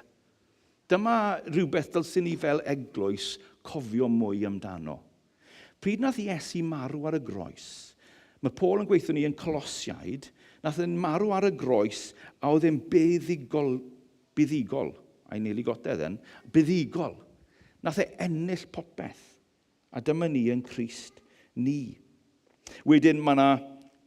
Dyma rhywbeth dylsyn ni fel eglwys cofio mwy amdano. Pryd nath Iesu marw ar y groes, mae Paul yn gweithio ni yn Colosiaid, nath e'n marw ar y groes a oedd e'n buddugol, buddugol, I nearly got there then, buddugol. Nath e ennill popeth. A dyma ni yn Crist ni. Wedyn mae yna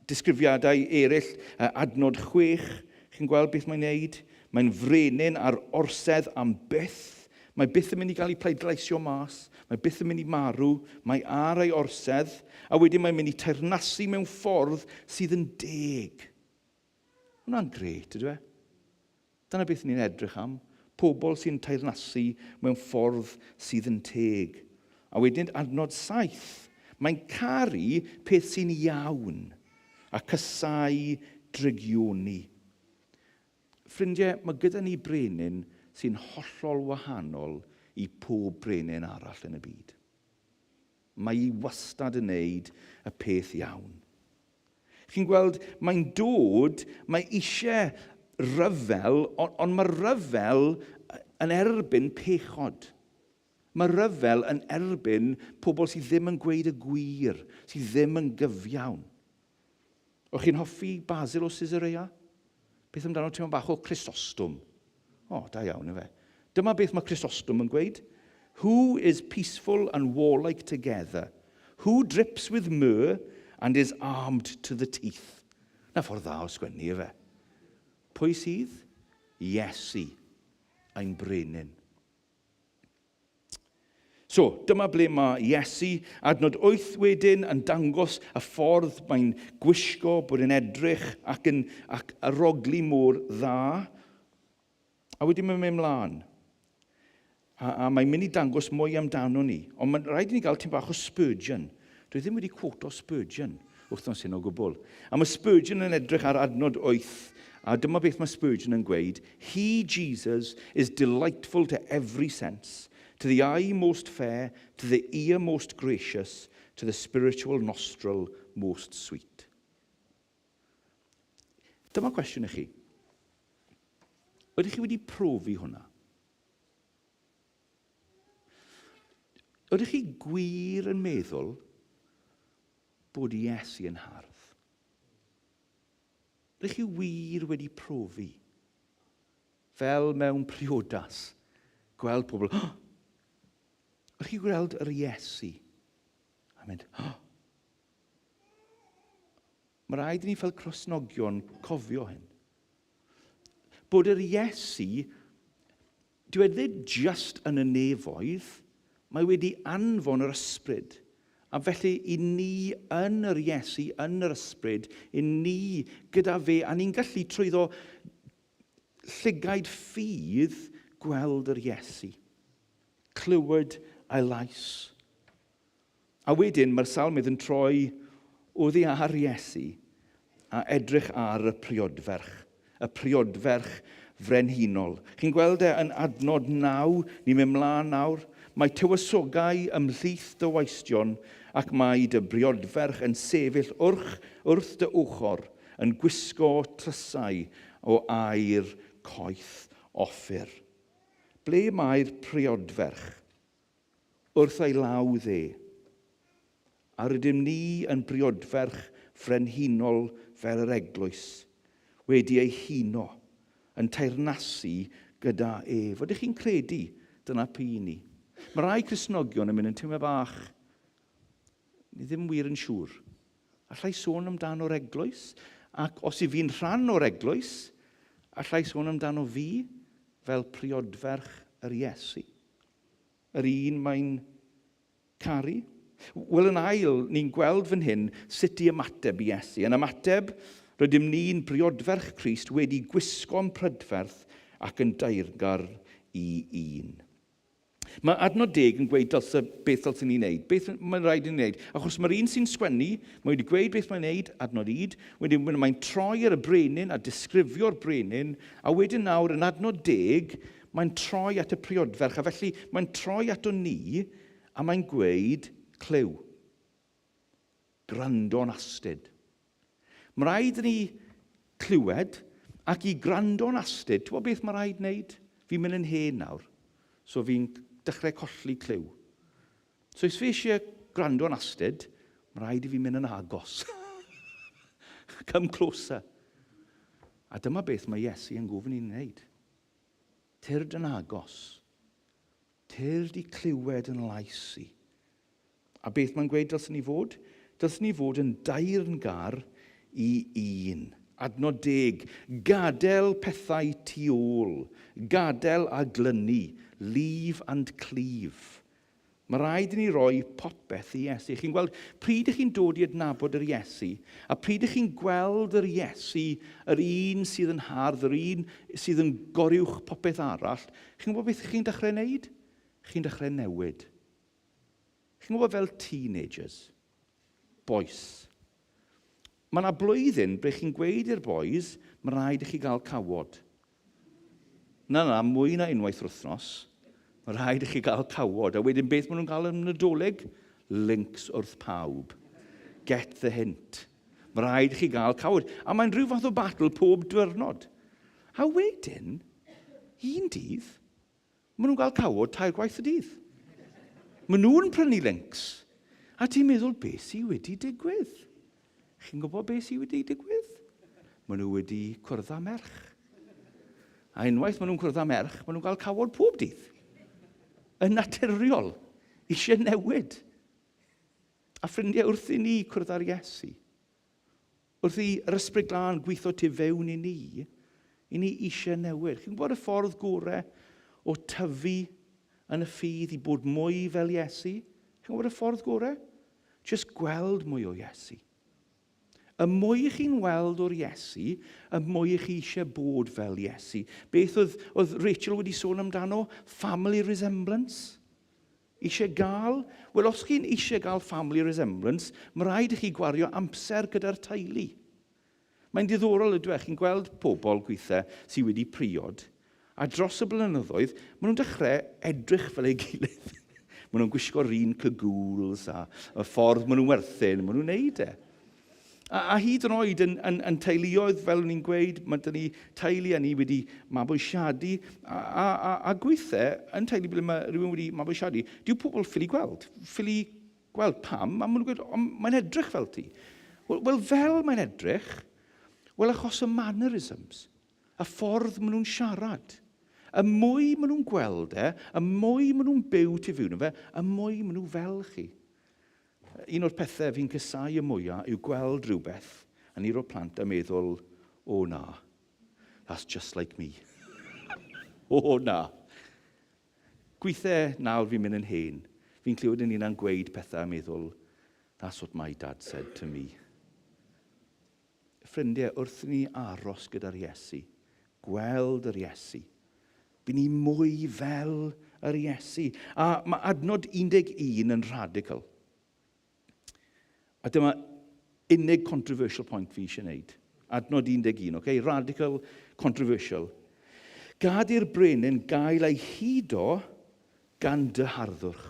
disgrifiadau eraill, adnod 6, chi'n gweld beth mae'n neud? Mae'n frenin ar orsedd am byth. Mae byth yn mynd i gael ei pleidleisio mas. Mae byth yn mynd i marw. Mae ar ei orsedd. A wedyn mae'n mynd i teyrnasu mewn ffordd sydd yn deg. Hwna'n gret, ydw e? Dyna beth ni'n edrych am. Pobl sy'n teyrnasu mewn ffordd sydd yn teg. A wedyn adnod 7. Mae'n caru peth sy'n iawn a casau drygioni. Ffrindiau, mae gyda ni brenin sy'n hollol wahanol i pob brenin arall yn y byd. Mae hi wastad yn neud y peth iawn. Chi'n gweld, mae'n dod, mae eisiau rhyfel, ond, ond mae rhyfel yn erbyn pechod. Mae rhyfel yn erbyn pobl sydd ddim yn gweud y gwir, sydd ddim yn gyfiawn. O'ch chi'n hoffi Basil o Caesarea? Beth amdano teimlo bach o Chrysostom? O, da iawn, efe. Dyma beth mae Chrysostom yn gweud. Who is peaceful and warlike together? Who drips with myrrh and is armed to the teeth? Na ffordd dda o sgwennu, efe. Pwy sydd? Iesu, ein brenin. So, dyma ble mae Iesu, adnod 8 wedyn, yn dangos y ffordd mae'n gwisgo, bod yn edrych ac yn ac arogli mor dda. A wedyn mae'n mynd mlaen. A, a mae'n mynd i dangos mwy amdano ni. Ond mae'n rhaid i ni gael tipyn bach o Spurgeon. Dwi ddim wedi quoto Spurgeon wythnos hyn o gwbl. A mae Spurgeon yn edrych ar adnod 8, a dyma beth mae Spurgeon yn gweud. He, Jesus, is delightful to every sense, to the eye most fair, to the ear most gracious, to the spiritual nostril most sweet. Dyma cwestiwn i chi. Ydych chi wedi profi hwnna? Ydych chi gwir yn meddwl bod Iesu yn hardd? Ydych chi wir wedi profi, fel mewn priodas, gweld pobl, oh! Ydych chi gweld yr Iesu? A mynd, oh! Mae rhaid i ni fel Cristnogion cofio hyn. Bod yr Iesu, dyw e ddim just yn y nefoedd, mae wedi anfon yr ysbryd. A felly i ni yn yr Iesu, yn yr ysbryd, i ni gyda fe, a ni'n gallu trwyddo llygaid ffydd gweld yr Iesu. Clywed ei lais. A wedyn mae'r salmydd yn troi oddi ar Iesu a edrych ar y priodferch, y priodferch frenhinol. Chi'n gweld e yn adnod 9, ni'n mynd mlaen nawr. Mae tywysogau ymhlith dy waistion ac mae dy briodferch yn sefyll wrch, wrth dy ochr, yn gwisgo tlysau o aur coeth Offir. Ble mae'r priodferch? Wrth ei law dde. A rydym ni yn briodferch frenhinol fel yr eglwys, wedi ei huno, yn teyrnasu gyda ef. Ydych chi'n credu dyna p'un ni? Mae rai Cristnogion yn mynd yn teimlo bach, ni ddim wir yn siŵr. Allai sôn amdano'r eglwys? Ac os i fi'n rhan o'r eglwys, allai sôn amdano fi fel priodferch yr Iesu? Yr un mae'n caru? Wel, yn ail, ni'n gweld fan hyn sut i ymateb i Iesu. Yn ymateb, rydym ni'n briodferch Crist wedi gwisgo'n prydferth ac yn daeargar i un. Mae adnod deg yn gweud dylse, beth dylsen ni wneud, beth mae'n rhaid i ni wneud. Achos mae'r un sy'n sgwennu, mae wedi gweud beth mae'n wneud, adnod ud, wedyn mae'n troi ar y brenin a disgrifio'r brenin, a wedyn nawr yn adnod deg, Mae'n troi at y priodferch, a felly mae'n troi ato ni, a mae'n gweud, clyw. Gwrando'n astud. Mae rhaid i ni clywed ac i gwrando'n astud. Ti'n gwybod beth mae rhaid wneud? Fi'n mynd yn hen nawr, so fi'n dechrau colli clyw. So os fi eisiau gwrando'n astud, mae rhaid i fi mynd yn agos. Come closer. A dyma beth mae Iesu yn gofyn i'n wneud. Tyrd yn agos. Tyrd i clywed yn lais i. A beth mae'n gweud dylswn ni fod? Dylswn ni fod yn daearngar i un. Adnod deg, gadael pethau tu ôl, gadael a glynu, leave and cleave. Mae rhaid i ni roi popeth i Iesu. Chi'n gweld, pryd ych chi'n dod i adnabod yr Iesu, a pryd ych chi'n gweld yr Iesu, yr un sydd yn hardd, yr un sydd yn goruwch popeth arall, chi'n gwybod beth chi'n dechrau wneud? Chi'n dechrau newid. Chi'n gwybod fel teenagers, boys. Mae yna blwyddyn ble chi'n gweud i'r boys, mae rhaid i chi gael cawod. Na, na, mwy na unwaith yr wythnos. Mae rhaid i chi gael cawod. A wedyn beth maen nhw'n gael yn Nadolig? Links wrth pawb. Get the hint. Mae rhaid i chi gael cawod. A mae'n rhyw fath o battle pob diwrnod. A wedyn, un dydd, Maen nhw'n cael cawod tair gwaith y dydd. Maen nhw'n prynu links. A ti'n meddwl, beth sydd wedi digwydd? Chi'n gwybod beth sydd wedi digwydd? Maen nhw wedi cwrdd â merch. A unwaith maen nhw'n cwrdd â merch, maen nhw'n cael cawod pob dydd. Yn naturiol, eisiau newid. A ffrindiau, wrth i ni cwrdd â'r Iesu, Wrth i yr Ysbryd Glân gweithio tu fewn i ni, i ni eisiau newid. Chi'n gwybod y ffordd gorau o tyfu yn y ffydd, i bod mwy fel Iesu? Chi'n gwybod y ffordd gorau? Just gweld mwy o Iesu. Y mwy chi'n weld o'r Iesu, y mwy chi eisiau bod fel Iesu. Beth oedd, oedd Rachel wedi sôn amdano? Family resemblance. Eisiau gael? Wel, os chi'n eisiau gael family resemblance, mae rhaid i chi gwario amser gyda'r teulu. Mae'n diddorol ydw e, chi'n gweld pobl gweithiau sydd wedi priod, a dros y blynyddoedd, maen nhw'n dechrau edrych fel ei gilydd. maen nhw'n gwisgo'r un cagoules a y ffordd maen nhw'n werthin, maen nhw'n neud e. A, a hyd yn oed yn, yn, yn teuluoedd, fel o'n i'n gweud, mae dyn ni teulu a ni wedi mabwysiadu, a, a, a, a gweithiau yn teulu ble mae rhywun wedi mabwysiadu, dyw pobl ffili gweld, ffili Gweld pam, a maen nhw'n gweud, ond mae'n edrych fel ti. Wel, well, fel mae'n edrych, wel achos y mannerisms, y ffordd maen nhw'n siarad. Y mwy maen nhw'n gweld e, y mwy maen nhw'n byw tu fewn fe, y mwy maen nhw fel chi. Un o'r pethau fi'n cysau y mwyaf yw gweld rhywbeth yn un o'r plant a meddwl, o na, that's just like me. o na. Gwithe nawr fi'n mynd yn hen, fi'n clywed yn hunan gweud pethau a meddwl, that's what my dad said to me. Ffrindiau, wrth ni aros gyda'r Iesu, gweld yr Iesu, by ni mwy fel yr Iesu. A mae adnod 11 yn radical. A dyma unig controversial point fi eisiau gwneud. Adnod 11, okay? Radical, controversial. Gad i'r brenin gael ei hudo gan dy harddwch.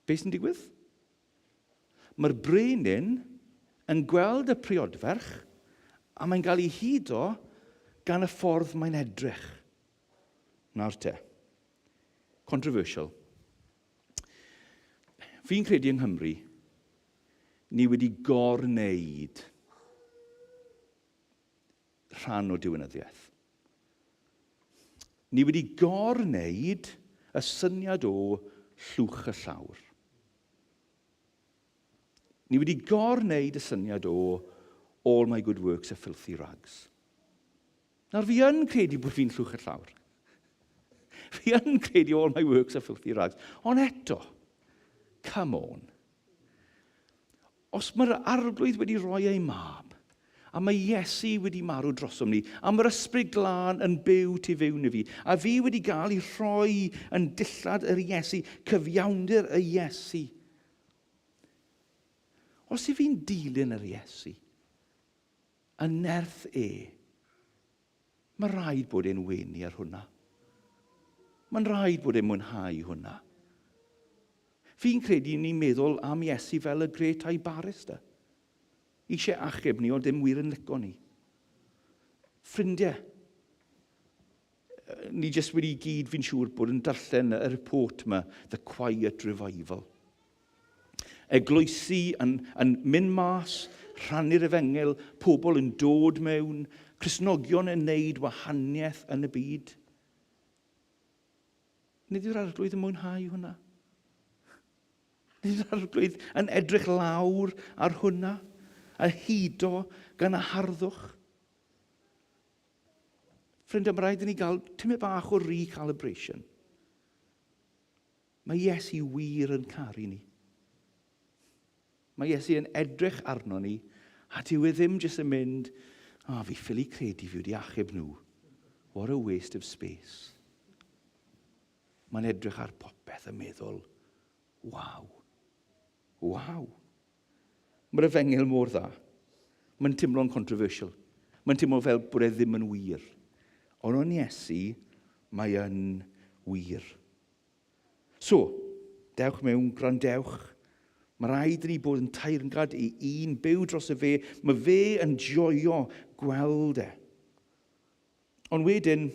Be sy'n digwydd? Mae'r brenin yn gweld y priodferch a mae'n cael ei hudo gan y ffordd mae'n edrych. Nawr te. Controversial. Fi'n credu yng Nghymru, ni wedi gorwneud rhan o diwinyddiaeth. Ni wedi gorwneud y syniad o llwch y llawr. Ni wedi gorwneud y syniad o all my good works are filthy rags. Nawr, fi yn credu bod fi'n llwch y llawr. Fi yn credu all my works are filthy rags. Ond eto, come on. Os mae'r arglwydd wedi rhoi ei mab, a mae Iesu wedi marw drosom ni, a mae'r ysbryd glân yn byw tu fewn i fi, a fi wedi gael ei rhoi yn dillad yr Iesu, cyfiawnder y Iesu. Os i fi'n dilyn yr Iesu, Y nerth e. Mae rhaid bod e'n wenu ar hwnna. Mae'n rhaid bod e'n mwynhau hwnna. Fi'n credu ni'n meddwl am Iesu fel y Great High Barrister. Eisiau achub ni, ond dim wir yn lico ni. Ffrindiau, ni jyst wedi gyd, fi'n siŵr, bod yn darllen y report yma, The Quiet Revival. Eglwysi yn, yn mynd mas, rhannu'r efengyl, pobl yn dod mewn, Cristnogion yn neud wahaniaeth yn y byd. Nid yw'r arglwydd yn mwynhau hwnna. Nid yw'r arglwydd yn edrych lawr ar hwnna, a hudo gan y harddwch. Ffrindiau, mae rhaid i ni gael tymed bach o recalibration. Mae Iesu wir yn caru ni. Mae Iesu yn edrych arno ni, a dyw e ddim jyst yn mynd, a oh, fi ffili credu fi wedi achub nhw. What a waste of space. Mae'n edrych ar popeth yn meddwl, waw, waw. Mae'r efengyl mor dda. Mae'n teimlo'n controversial. Mae'n teimlo fel bod e ddim yn wir. Ond o'n Iesu, mae yn wir. So, dewch mewn, gwrandewch. Mae rhaid i ni bod yn teyrngad i un byw dros y fe. Mae fe yn joio gweld e. Ond wedyn,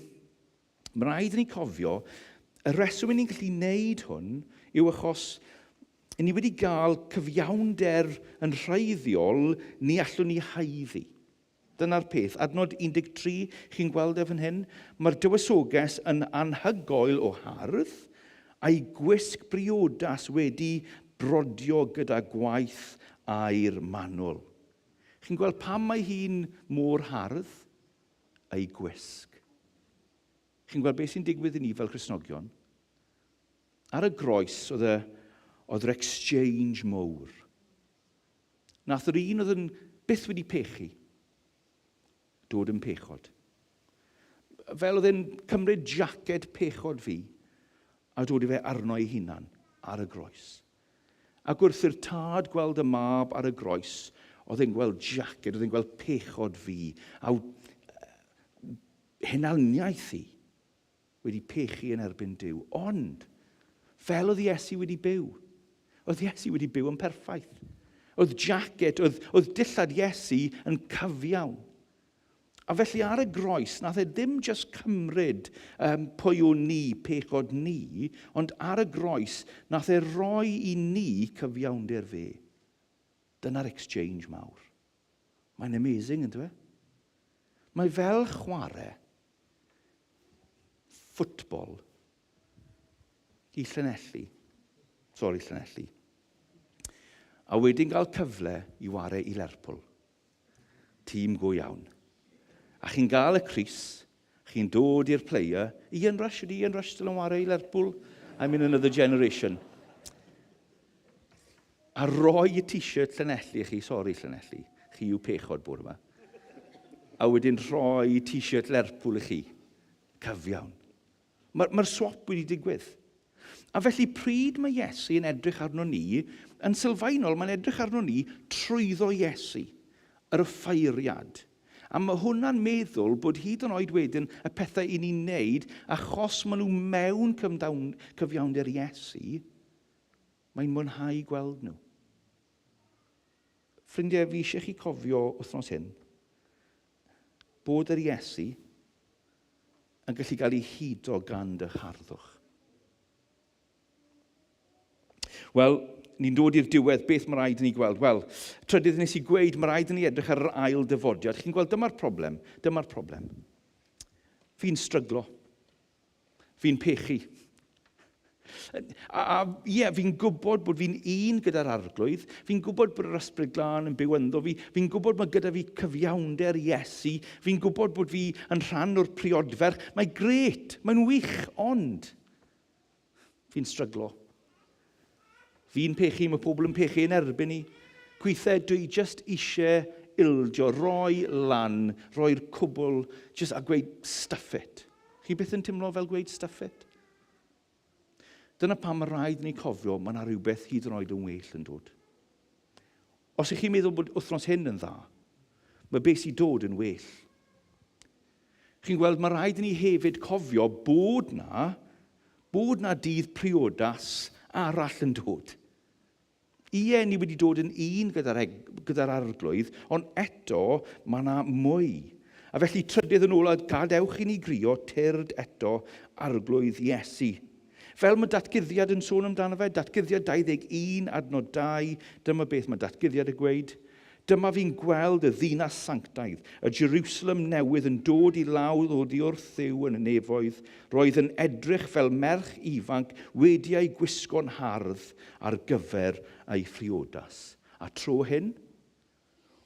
mae rhaid i ni cofio, y reswm i ni'n gallu wneud hwn yw achos ni wedi cael cyfiawnder yn rhaiddiol ni allwn ni haeddu. Dyna'r peth. Adnod 13, chi'n gweld e fan hyn? Mae'r dywysoges yn anhygoel o hardd, a'i gwisg briodas wedi brodio gyda gwaith aur manwl. Chi'n gweld pam mae hi'n mor hardd? ei gwisg. Chi'n gweld beth sy'n digwydd i ni fel Cristnogion? Ar y groes oedd, y, oedd yr exchange mowr. Nath yr un oedd yn byth wedi pechu, dod yn pechod. Fel oedd e'n cymryd jacket pechod fi a dod i fe arno ei hunan ar y groes. Ac wrth i'r tad gweld y mab ar y groes, oedd e'n gweld jacket, oedd e'n gweld pechod fi, a hunaniaeth i wedi pechu yn erbyn Duw. Ond, fel oedd Iesu wedi byw, oedd Iesu wedi byw yn perffaith. Oedd jacket, oedd, oedd dillad Iesu yn cyfiawn. A felly ar y groes, nath e ddim just cymryd um, pwy o ni, pechod ni, ond ar y groes, nath e roi i ni cyfiawnder fe. Dyna'r exchange mawr. Mae'n amazing, ynddo e? Mae fel chwarae ffwtbol i Llanelli. Sorry, Llanelli. A wedyn gael cyfle i ware i Lerpwl. Tîm go iawn. A chi'n gael y crys, chi'n dod i'r player, Ian Rush, ydy Ian Rush still yn ware i Lerpwl? I'm in another generation. A roi y t-shirt Llanelli i chi, sori Llanelli, chi yw pechod bore yma. A wedyn rhoi t-shirt Lerpwl i chi. Cyfiawn. Mae'r mae swap wedi digwydd. A felly pryd mae Iesu yn edrych arno ni, yn sylfaenol mae'n edrych arno ni trwyddo Iesu, yr offeiriad. A mae hwnna'n meddwl bod hyd yn oed wedyn y pethau i ni'n neud, achos maen nhw mewn cyfiawnder Iesu, Mae'n mwynhau gweld nhw. Ffrindiau, fi eisiau chi cofio wythnos hyn bod yr Iesu yn gallu cael ei hudo gan dy harddwch. Wel, ni'n dod i'r diwedd, beth mae rhaid i ni gweld? Wel, trydydd nes i gweud, mae rhaid i ni edrych ar yr ail dyfodiad. Chi'n gweld, dyma'r problem, dyma'r problem. Fi'n stryglo. Fi'n pechu. A, a ie, yeah, fi'n gwybod bod fi'n un gyda'r arglwydd, fi'n gwybod bod yr ysbryd glân yn byw ynddo fi, fi'n gwybod mae gyda fi cyfiawnder Iesu, fi'n gwybod bod fi yn rhan o'r priodferch. Mae'n gret, mae'n wych, ond fi'n stryglo. Fi'n pechu, mae pobl yn pechu yn erbyn i. Gweithiau, dwi just eisiau ildio, roi lan, roi'r cwbl, just a gweud stuff it. Chi byth yn teimlo fel gweud stuff it? Dyna pam mae rhaid ni cofio mae yna rhywbeth hyd yn oed yn well yn dod. Os ych chi'n meddwl bod wythnos hyn yn dda, mae beth sy'n dod yn well. Chi'n gweld, mae rhaid i ni hefyd cofio bod na, bod na dydd priodas arall yn dod. Ie, ni wedi dod yn un gyda'r gyda arglwydd, ond eto mae yna mwy. A felly trydydd yn ôl, gadewch i ni grio tyrd eto arglwydd Iesu. Fel mae datguddiad yn sôn amdano fe, datguddiad 21 adnod 2, dyma beth mae datguddiad y gweud. Dyma fi'n gweld y ddinas sanctaidd, y Jerusalem newydd yn dod i lawr oddi wrth Dduw yn y nefoedd. Roedd yn edrych fel merch ifanc wedi ei gwisgo'n hardd ar gyfer ei phriodas. A tro hyn,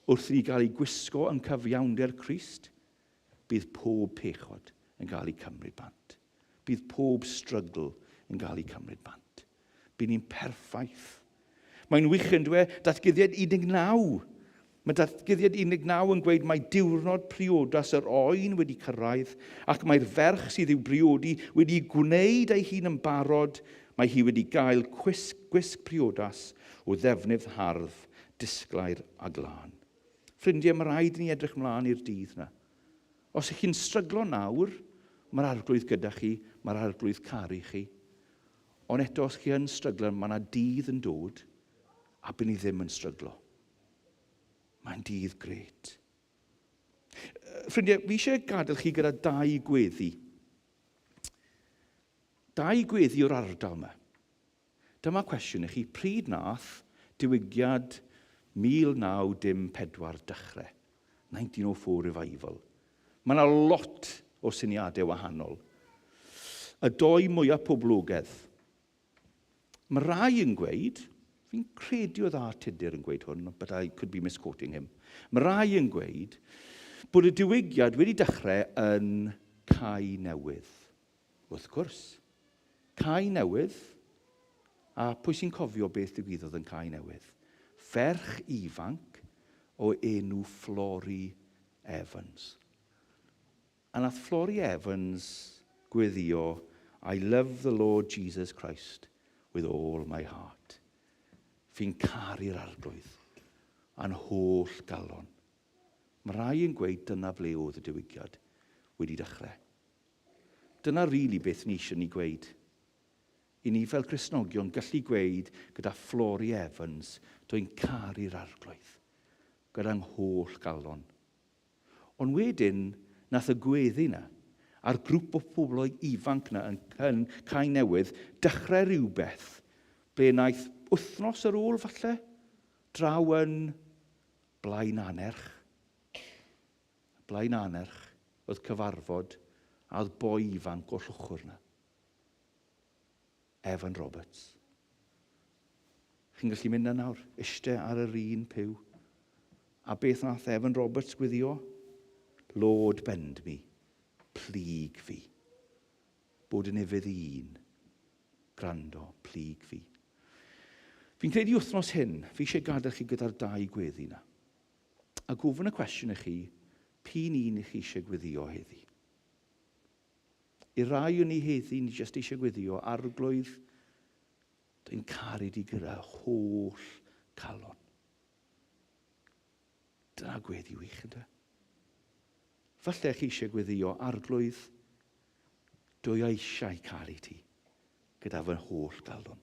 wrth i ni gael ei gwisgo yn cyfiawnder Crist, bydd pob pechod yn cael ei cymryd bant. Bydd pob strygl yn cael ei cymryd bant. Bydd ni'n perffaith. Mae'n wych yn dwe, datguddiad 19. Mae datguddiad 19 yn gweud mae diwrnod priodas yr oen wedi cyrraedd ac mae'r ferch sydd i'w briodi wedi gwneud ei hun yn barod. Mae hi wedi gael cwisg, gwisg priodas o ddefnydd hardd, disglair a glân. Ffrindiau, mae rhaid i ni edrych mlaen i'r dydd na. Os ych chi'n stryglo nawr, mae'r arglwydd gyda chi, mae'r arglwydd caru chi. Ond eto, os chi yn stryglo, mae yna dydd yn dod, a byd ni ddim yn stryglo. Mae'n dydd gret. Ffrindiau, fi eisiau gadael chi gyda dau gweddi. Dau gweddi o'r ardal yma. Dyma cwestiwn i chi, pryd nath diwygiad 1914 dechrau? 1904 Revival. Mae yna lot o syniadau wahanol. Y doi mwyaf poblogaidd. Mae rai yn gweud, fi'n credu oedd A. Tudur yn gweud hwn, but I could be misquoting him. Mae rai yn gweud bod y diwygiad wedi dechrau yn Cae Newydd. Wrth gwrs, Cae Newydd, a pwy sy'n cofio beth ddigwyddodd yn Cae Newydd? Ferch ifanc o enw Florrie Evans. A nath Florrie Evans gweddio, I love the Lord Jesus Christ with all my heart. Fi'n caru'r arglwydd a'n holl galon. Mae rai yn gweud dyna ble oedd y diwygiad wedi dechrau. Dyna rili really beth ni eisiau ni gweud. I ni fel Cristnogion gallu gweud gyda Florrie Evans, dwi'n caru'r arglwydd gyda'n holl galon. Ond wedyn, nath y gweddi 'na, a'r grŵp o pobl ifanc 'na yn, yn Cae Newydd, dechrau rhywbeth ble naeth wythnos ar ôl falle, draw yn Blaen Anerch. Blaen Anerch oedd cyfarfod a oedd boi ifanc o Llwchwr 'na. Evan Roberts. Chi'n gallu mynd na nawr, eiste ar yr un pyw. A beth nath Evan Roberts gwyddio? Lord bend me, plyg fi. Bod yn ufudd i un. Gwrando, plyg fi. Fi'n credu wythnos hyn, fi eisiau gadael chi gyda'r dau gweddi na. A gofyn y cwestiwn i chi, p'un un i chi eisiau gweddio heddi? I rai o'n ni heddi, ni jyst eisiau gweddio, arglwydd, dwi'n caru di gyda holl calon. Dyna gweddi wych, ynddo? Falle chi eisiau gweddio, arglwydd, dwi eisiau caru ti gyda fy holl galon.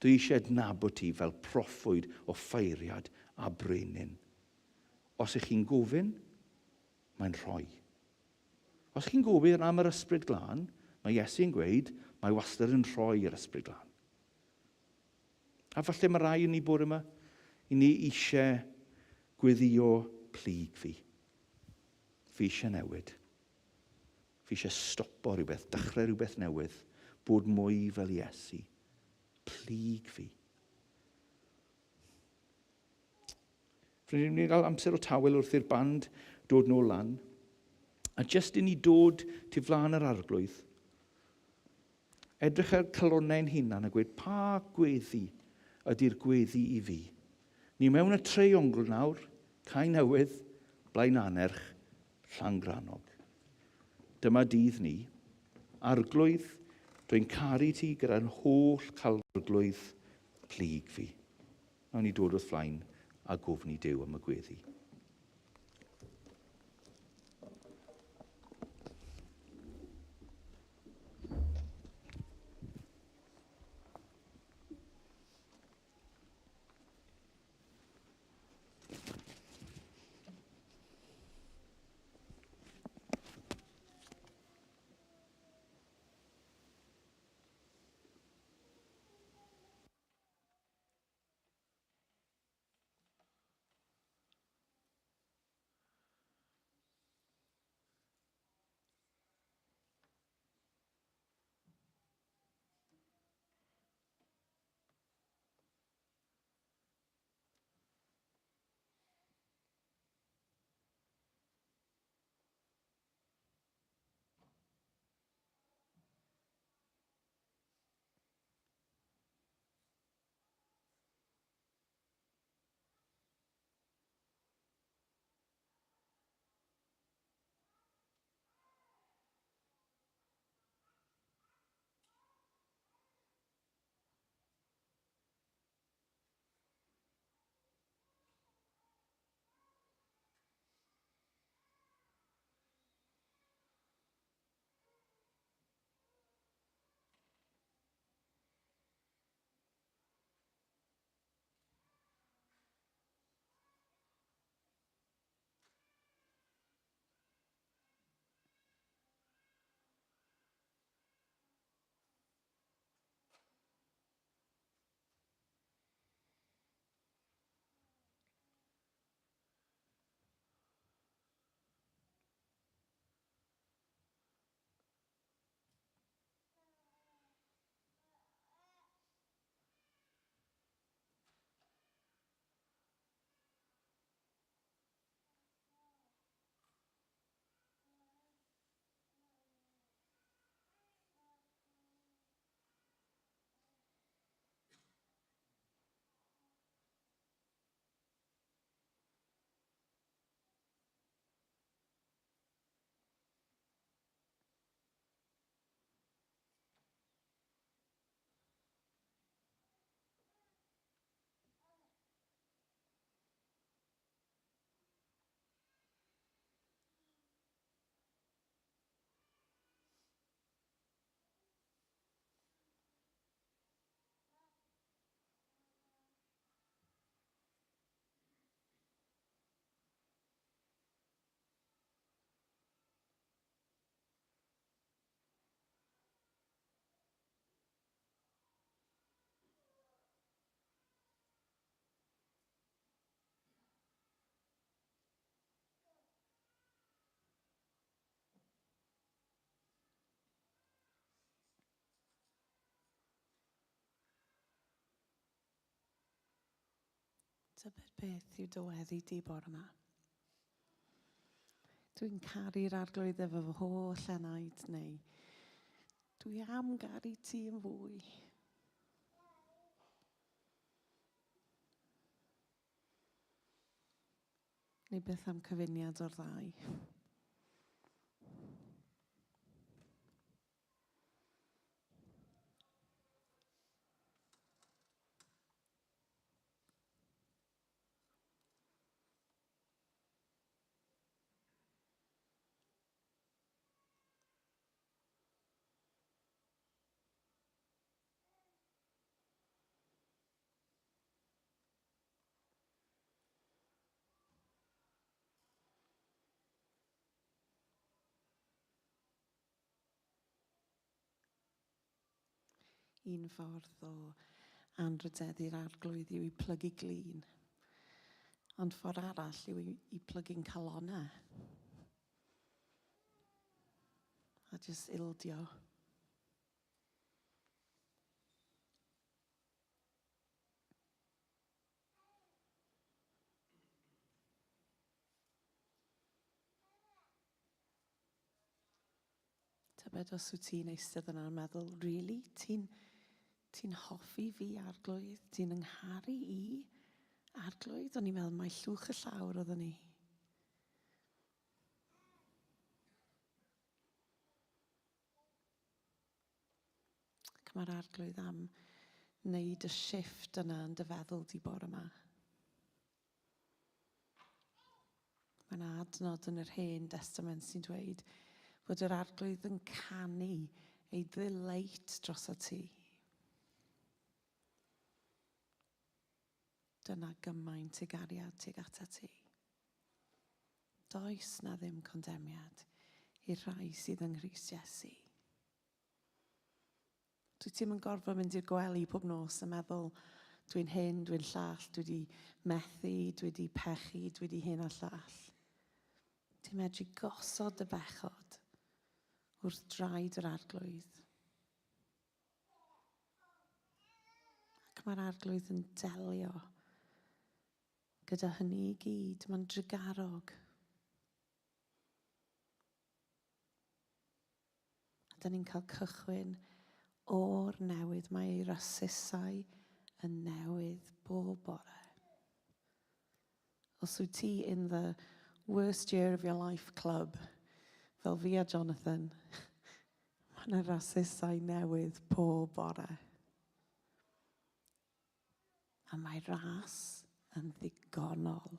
Dwi eisiau adnabod ti fel proffwyd o ffeiriad a brenin. Os ych chi'n gofyn, mae'n rhoi. Os chi'n gofyn am yr Ysbryd Glân, mae Iesu'n gweud, mae wastad yn rhoi yr Ysbryd Glân. A falle mae rai yn ni bore yma, i ni eisiau gweddio plyg fi. Fi eisiau newid. Fi eisiau stopo rhywbeth, dechrau rhywbeth newydd, bod mwy fel Iesu. Plyg fi. Rydyn ni'n cael amser o tawel wrth i'r band dod nôl lan. A jyst i ni dod tu flaen yr arglwydd, edrych ar calonnau'n hunan a gweud pa gweddi ydy'r gweddi i fi. Ni mewn y treiongl nawr, Cae Newydd, Blaenanerch, Llangrannog. Dyma dydd ni. Arglwydd, dwi'n caru ti gyda'n holl calon Arglwydd, plyg fi. Nawn ni dod wrth flaen a gofyn i Duw am y gweddi. Tybed beth yw dy weddi di bore yma? Dwi'n caru'r arglwydd efo fy holl enaid neu dwi am garu ti yn fwy. Neu beth am cyfuniad o'r ddau? Un ffordd o anrhydeddu'r arglwydd yw i plygu glin. Ond ffordd arall yw i, i plygu'n calonau. A jyst ildio. Tybed os wyt ti'n eistedd yna yn meddwl, really? Ti'n ti hoffi fi, arglwydd? Ti'n yngharu i, arglwydd? O'n i'n meddwl mai llwch y llawr oeddwn i. Ac mae'r arglwydd am wneud y shift yna yn dy feddwl di bore yma. Mae yna adnod yn yr Hen Destament sy'n dweud fod yr arglwydd yn canu ei ddileit drosa ti. Dyna gymaint ei gariad tuag ata ti. Does na ddim condemiad i'r rhai sydd yng Nghrist Iesu. Dwi ti'm yn gorfod mynd i'r gwely pob nos a meddwl dwi'n hyn, dwi'n llall, dwi wedi methu, dwi wedi pechu, dwi wedi hyn a llall. Ti'n medru gosod dy bechod wrth draed yr arglwydd. Ac mae'r arglwydd yn delio gyda hynny i gyd. Mae'n drugarog. A da ni'n cael cychwyn o'r newydd. Mae ei rasusau yn newydd bob bore. Os wyt ti in the worst year of your life club, fel fi a Jonathan, mae yna rasusau newydd pob bore. A mae ras yn ddigonol.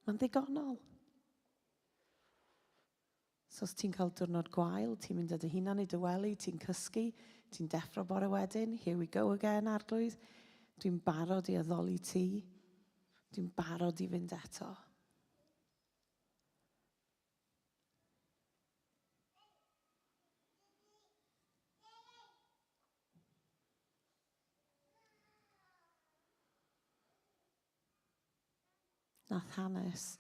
Mae'n ddigonol. So os ti'n cael diwrnod gwael, ti'n mynd â dy hunan i dy wely, ti'n cysgu, ti'n deffro bore wedyn, here we go again, arglwydd. Dwi'n barod i addoli ti. Dwi'n barod i fynd eto. Nath hanes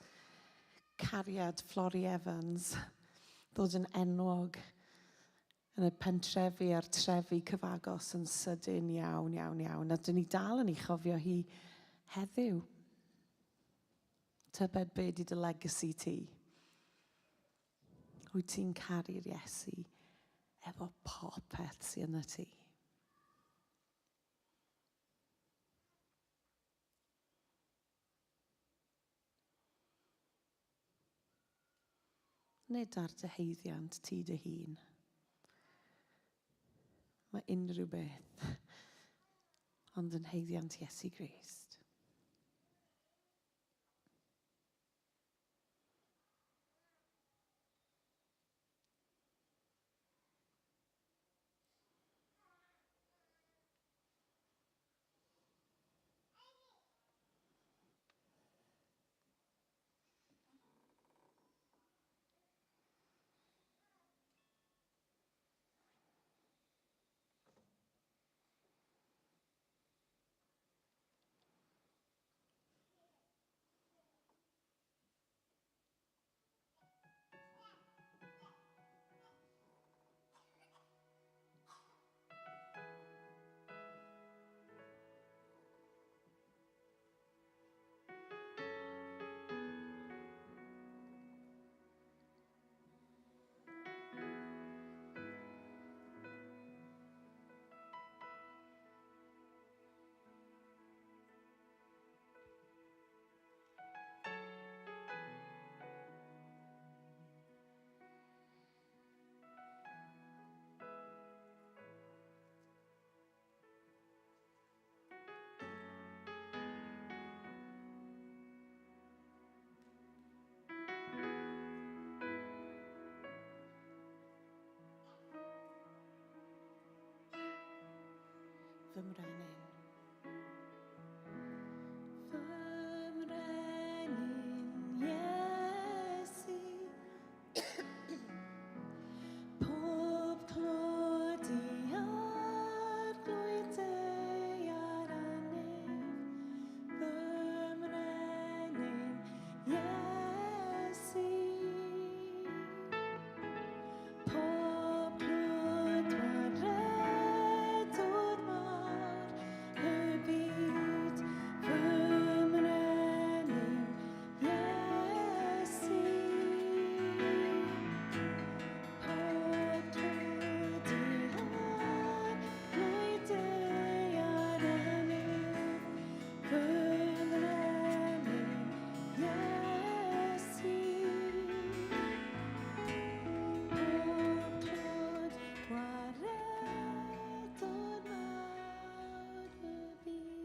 cariad Florrie Evans ddod yn enwog yn y pentrefi a'r trefi cyfagos yn sydyn iawn, iawn, iawn. A dyn ni dal yn ei chofio hi heddiw. Tybed be di dy legacy ti? Wyt ti'n caru'r Iesu efo popeth sydd yna ti? Nid ar dy haeddiant ti dy hun. Mae unrhyw beth ond yn haeddiant Iesu Grist. Fy mrenin. Fy mrenin Iesu. Pob clod i Arglwydd daear a nef, fy mrenin Iesu. Pob clod gwaredwr mawr y byd, fy mrenin Iesu. Pob clod i Arglwydd daear a nef, fy mrenin Iesu. Pob clod gwaredwr mawr y byd.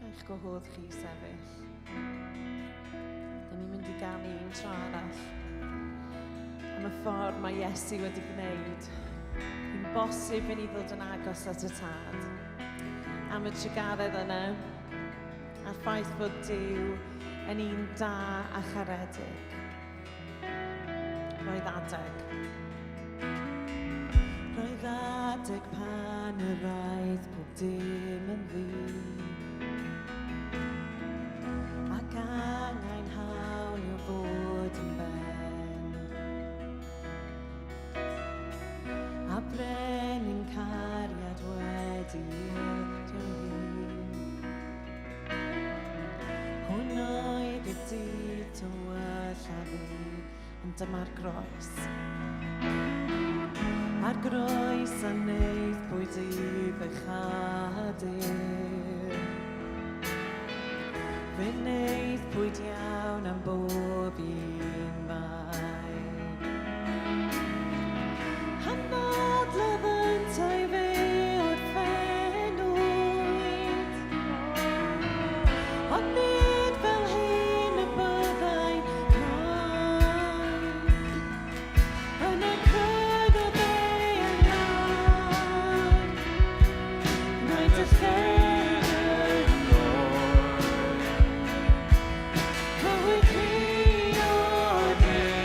Ga i'ch gwahodd chi i sefyll. Da ni'n mynd i ganu un tro arall am y ffordd mae Iesu wedi gwneud. Hi'n bosib i ni ddod yn agos at y Tad. Am y trugaredd yna, a'r ffaith fod Duw yn un da a charedig. Roedd adeg. Roedd adeg pan yr oedd pob dim yn ddu. Ac angau'n hawlio fod yn ben. A brenin cariad wedi ildio hun. Hwn oedd y dydd tywyllaf un, ond dyma'r groes. A'r groes a wnaethpwyd i bechadur. Fe wnaethpwyd iawn am bob un bai. Anadlodd yntau fe wrth fenwyd. Ond nid fel hyn y byddai'n rhaid. Yna crygodd e yn lawr, gwnaed y lle yn oer. Clywyd cri o dde.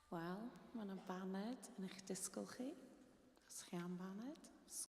Wel, mae yna baned yn eich disgwyl chi. Os chi am baned.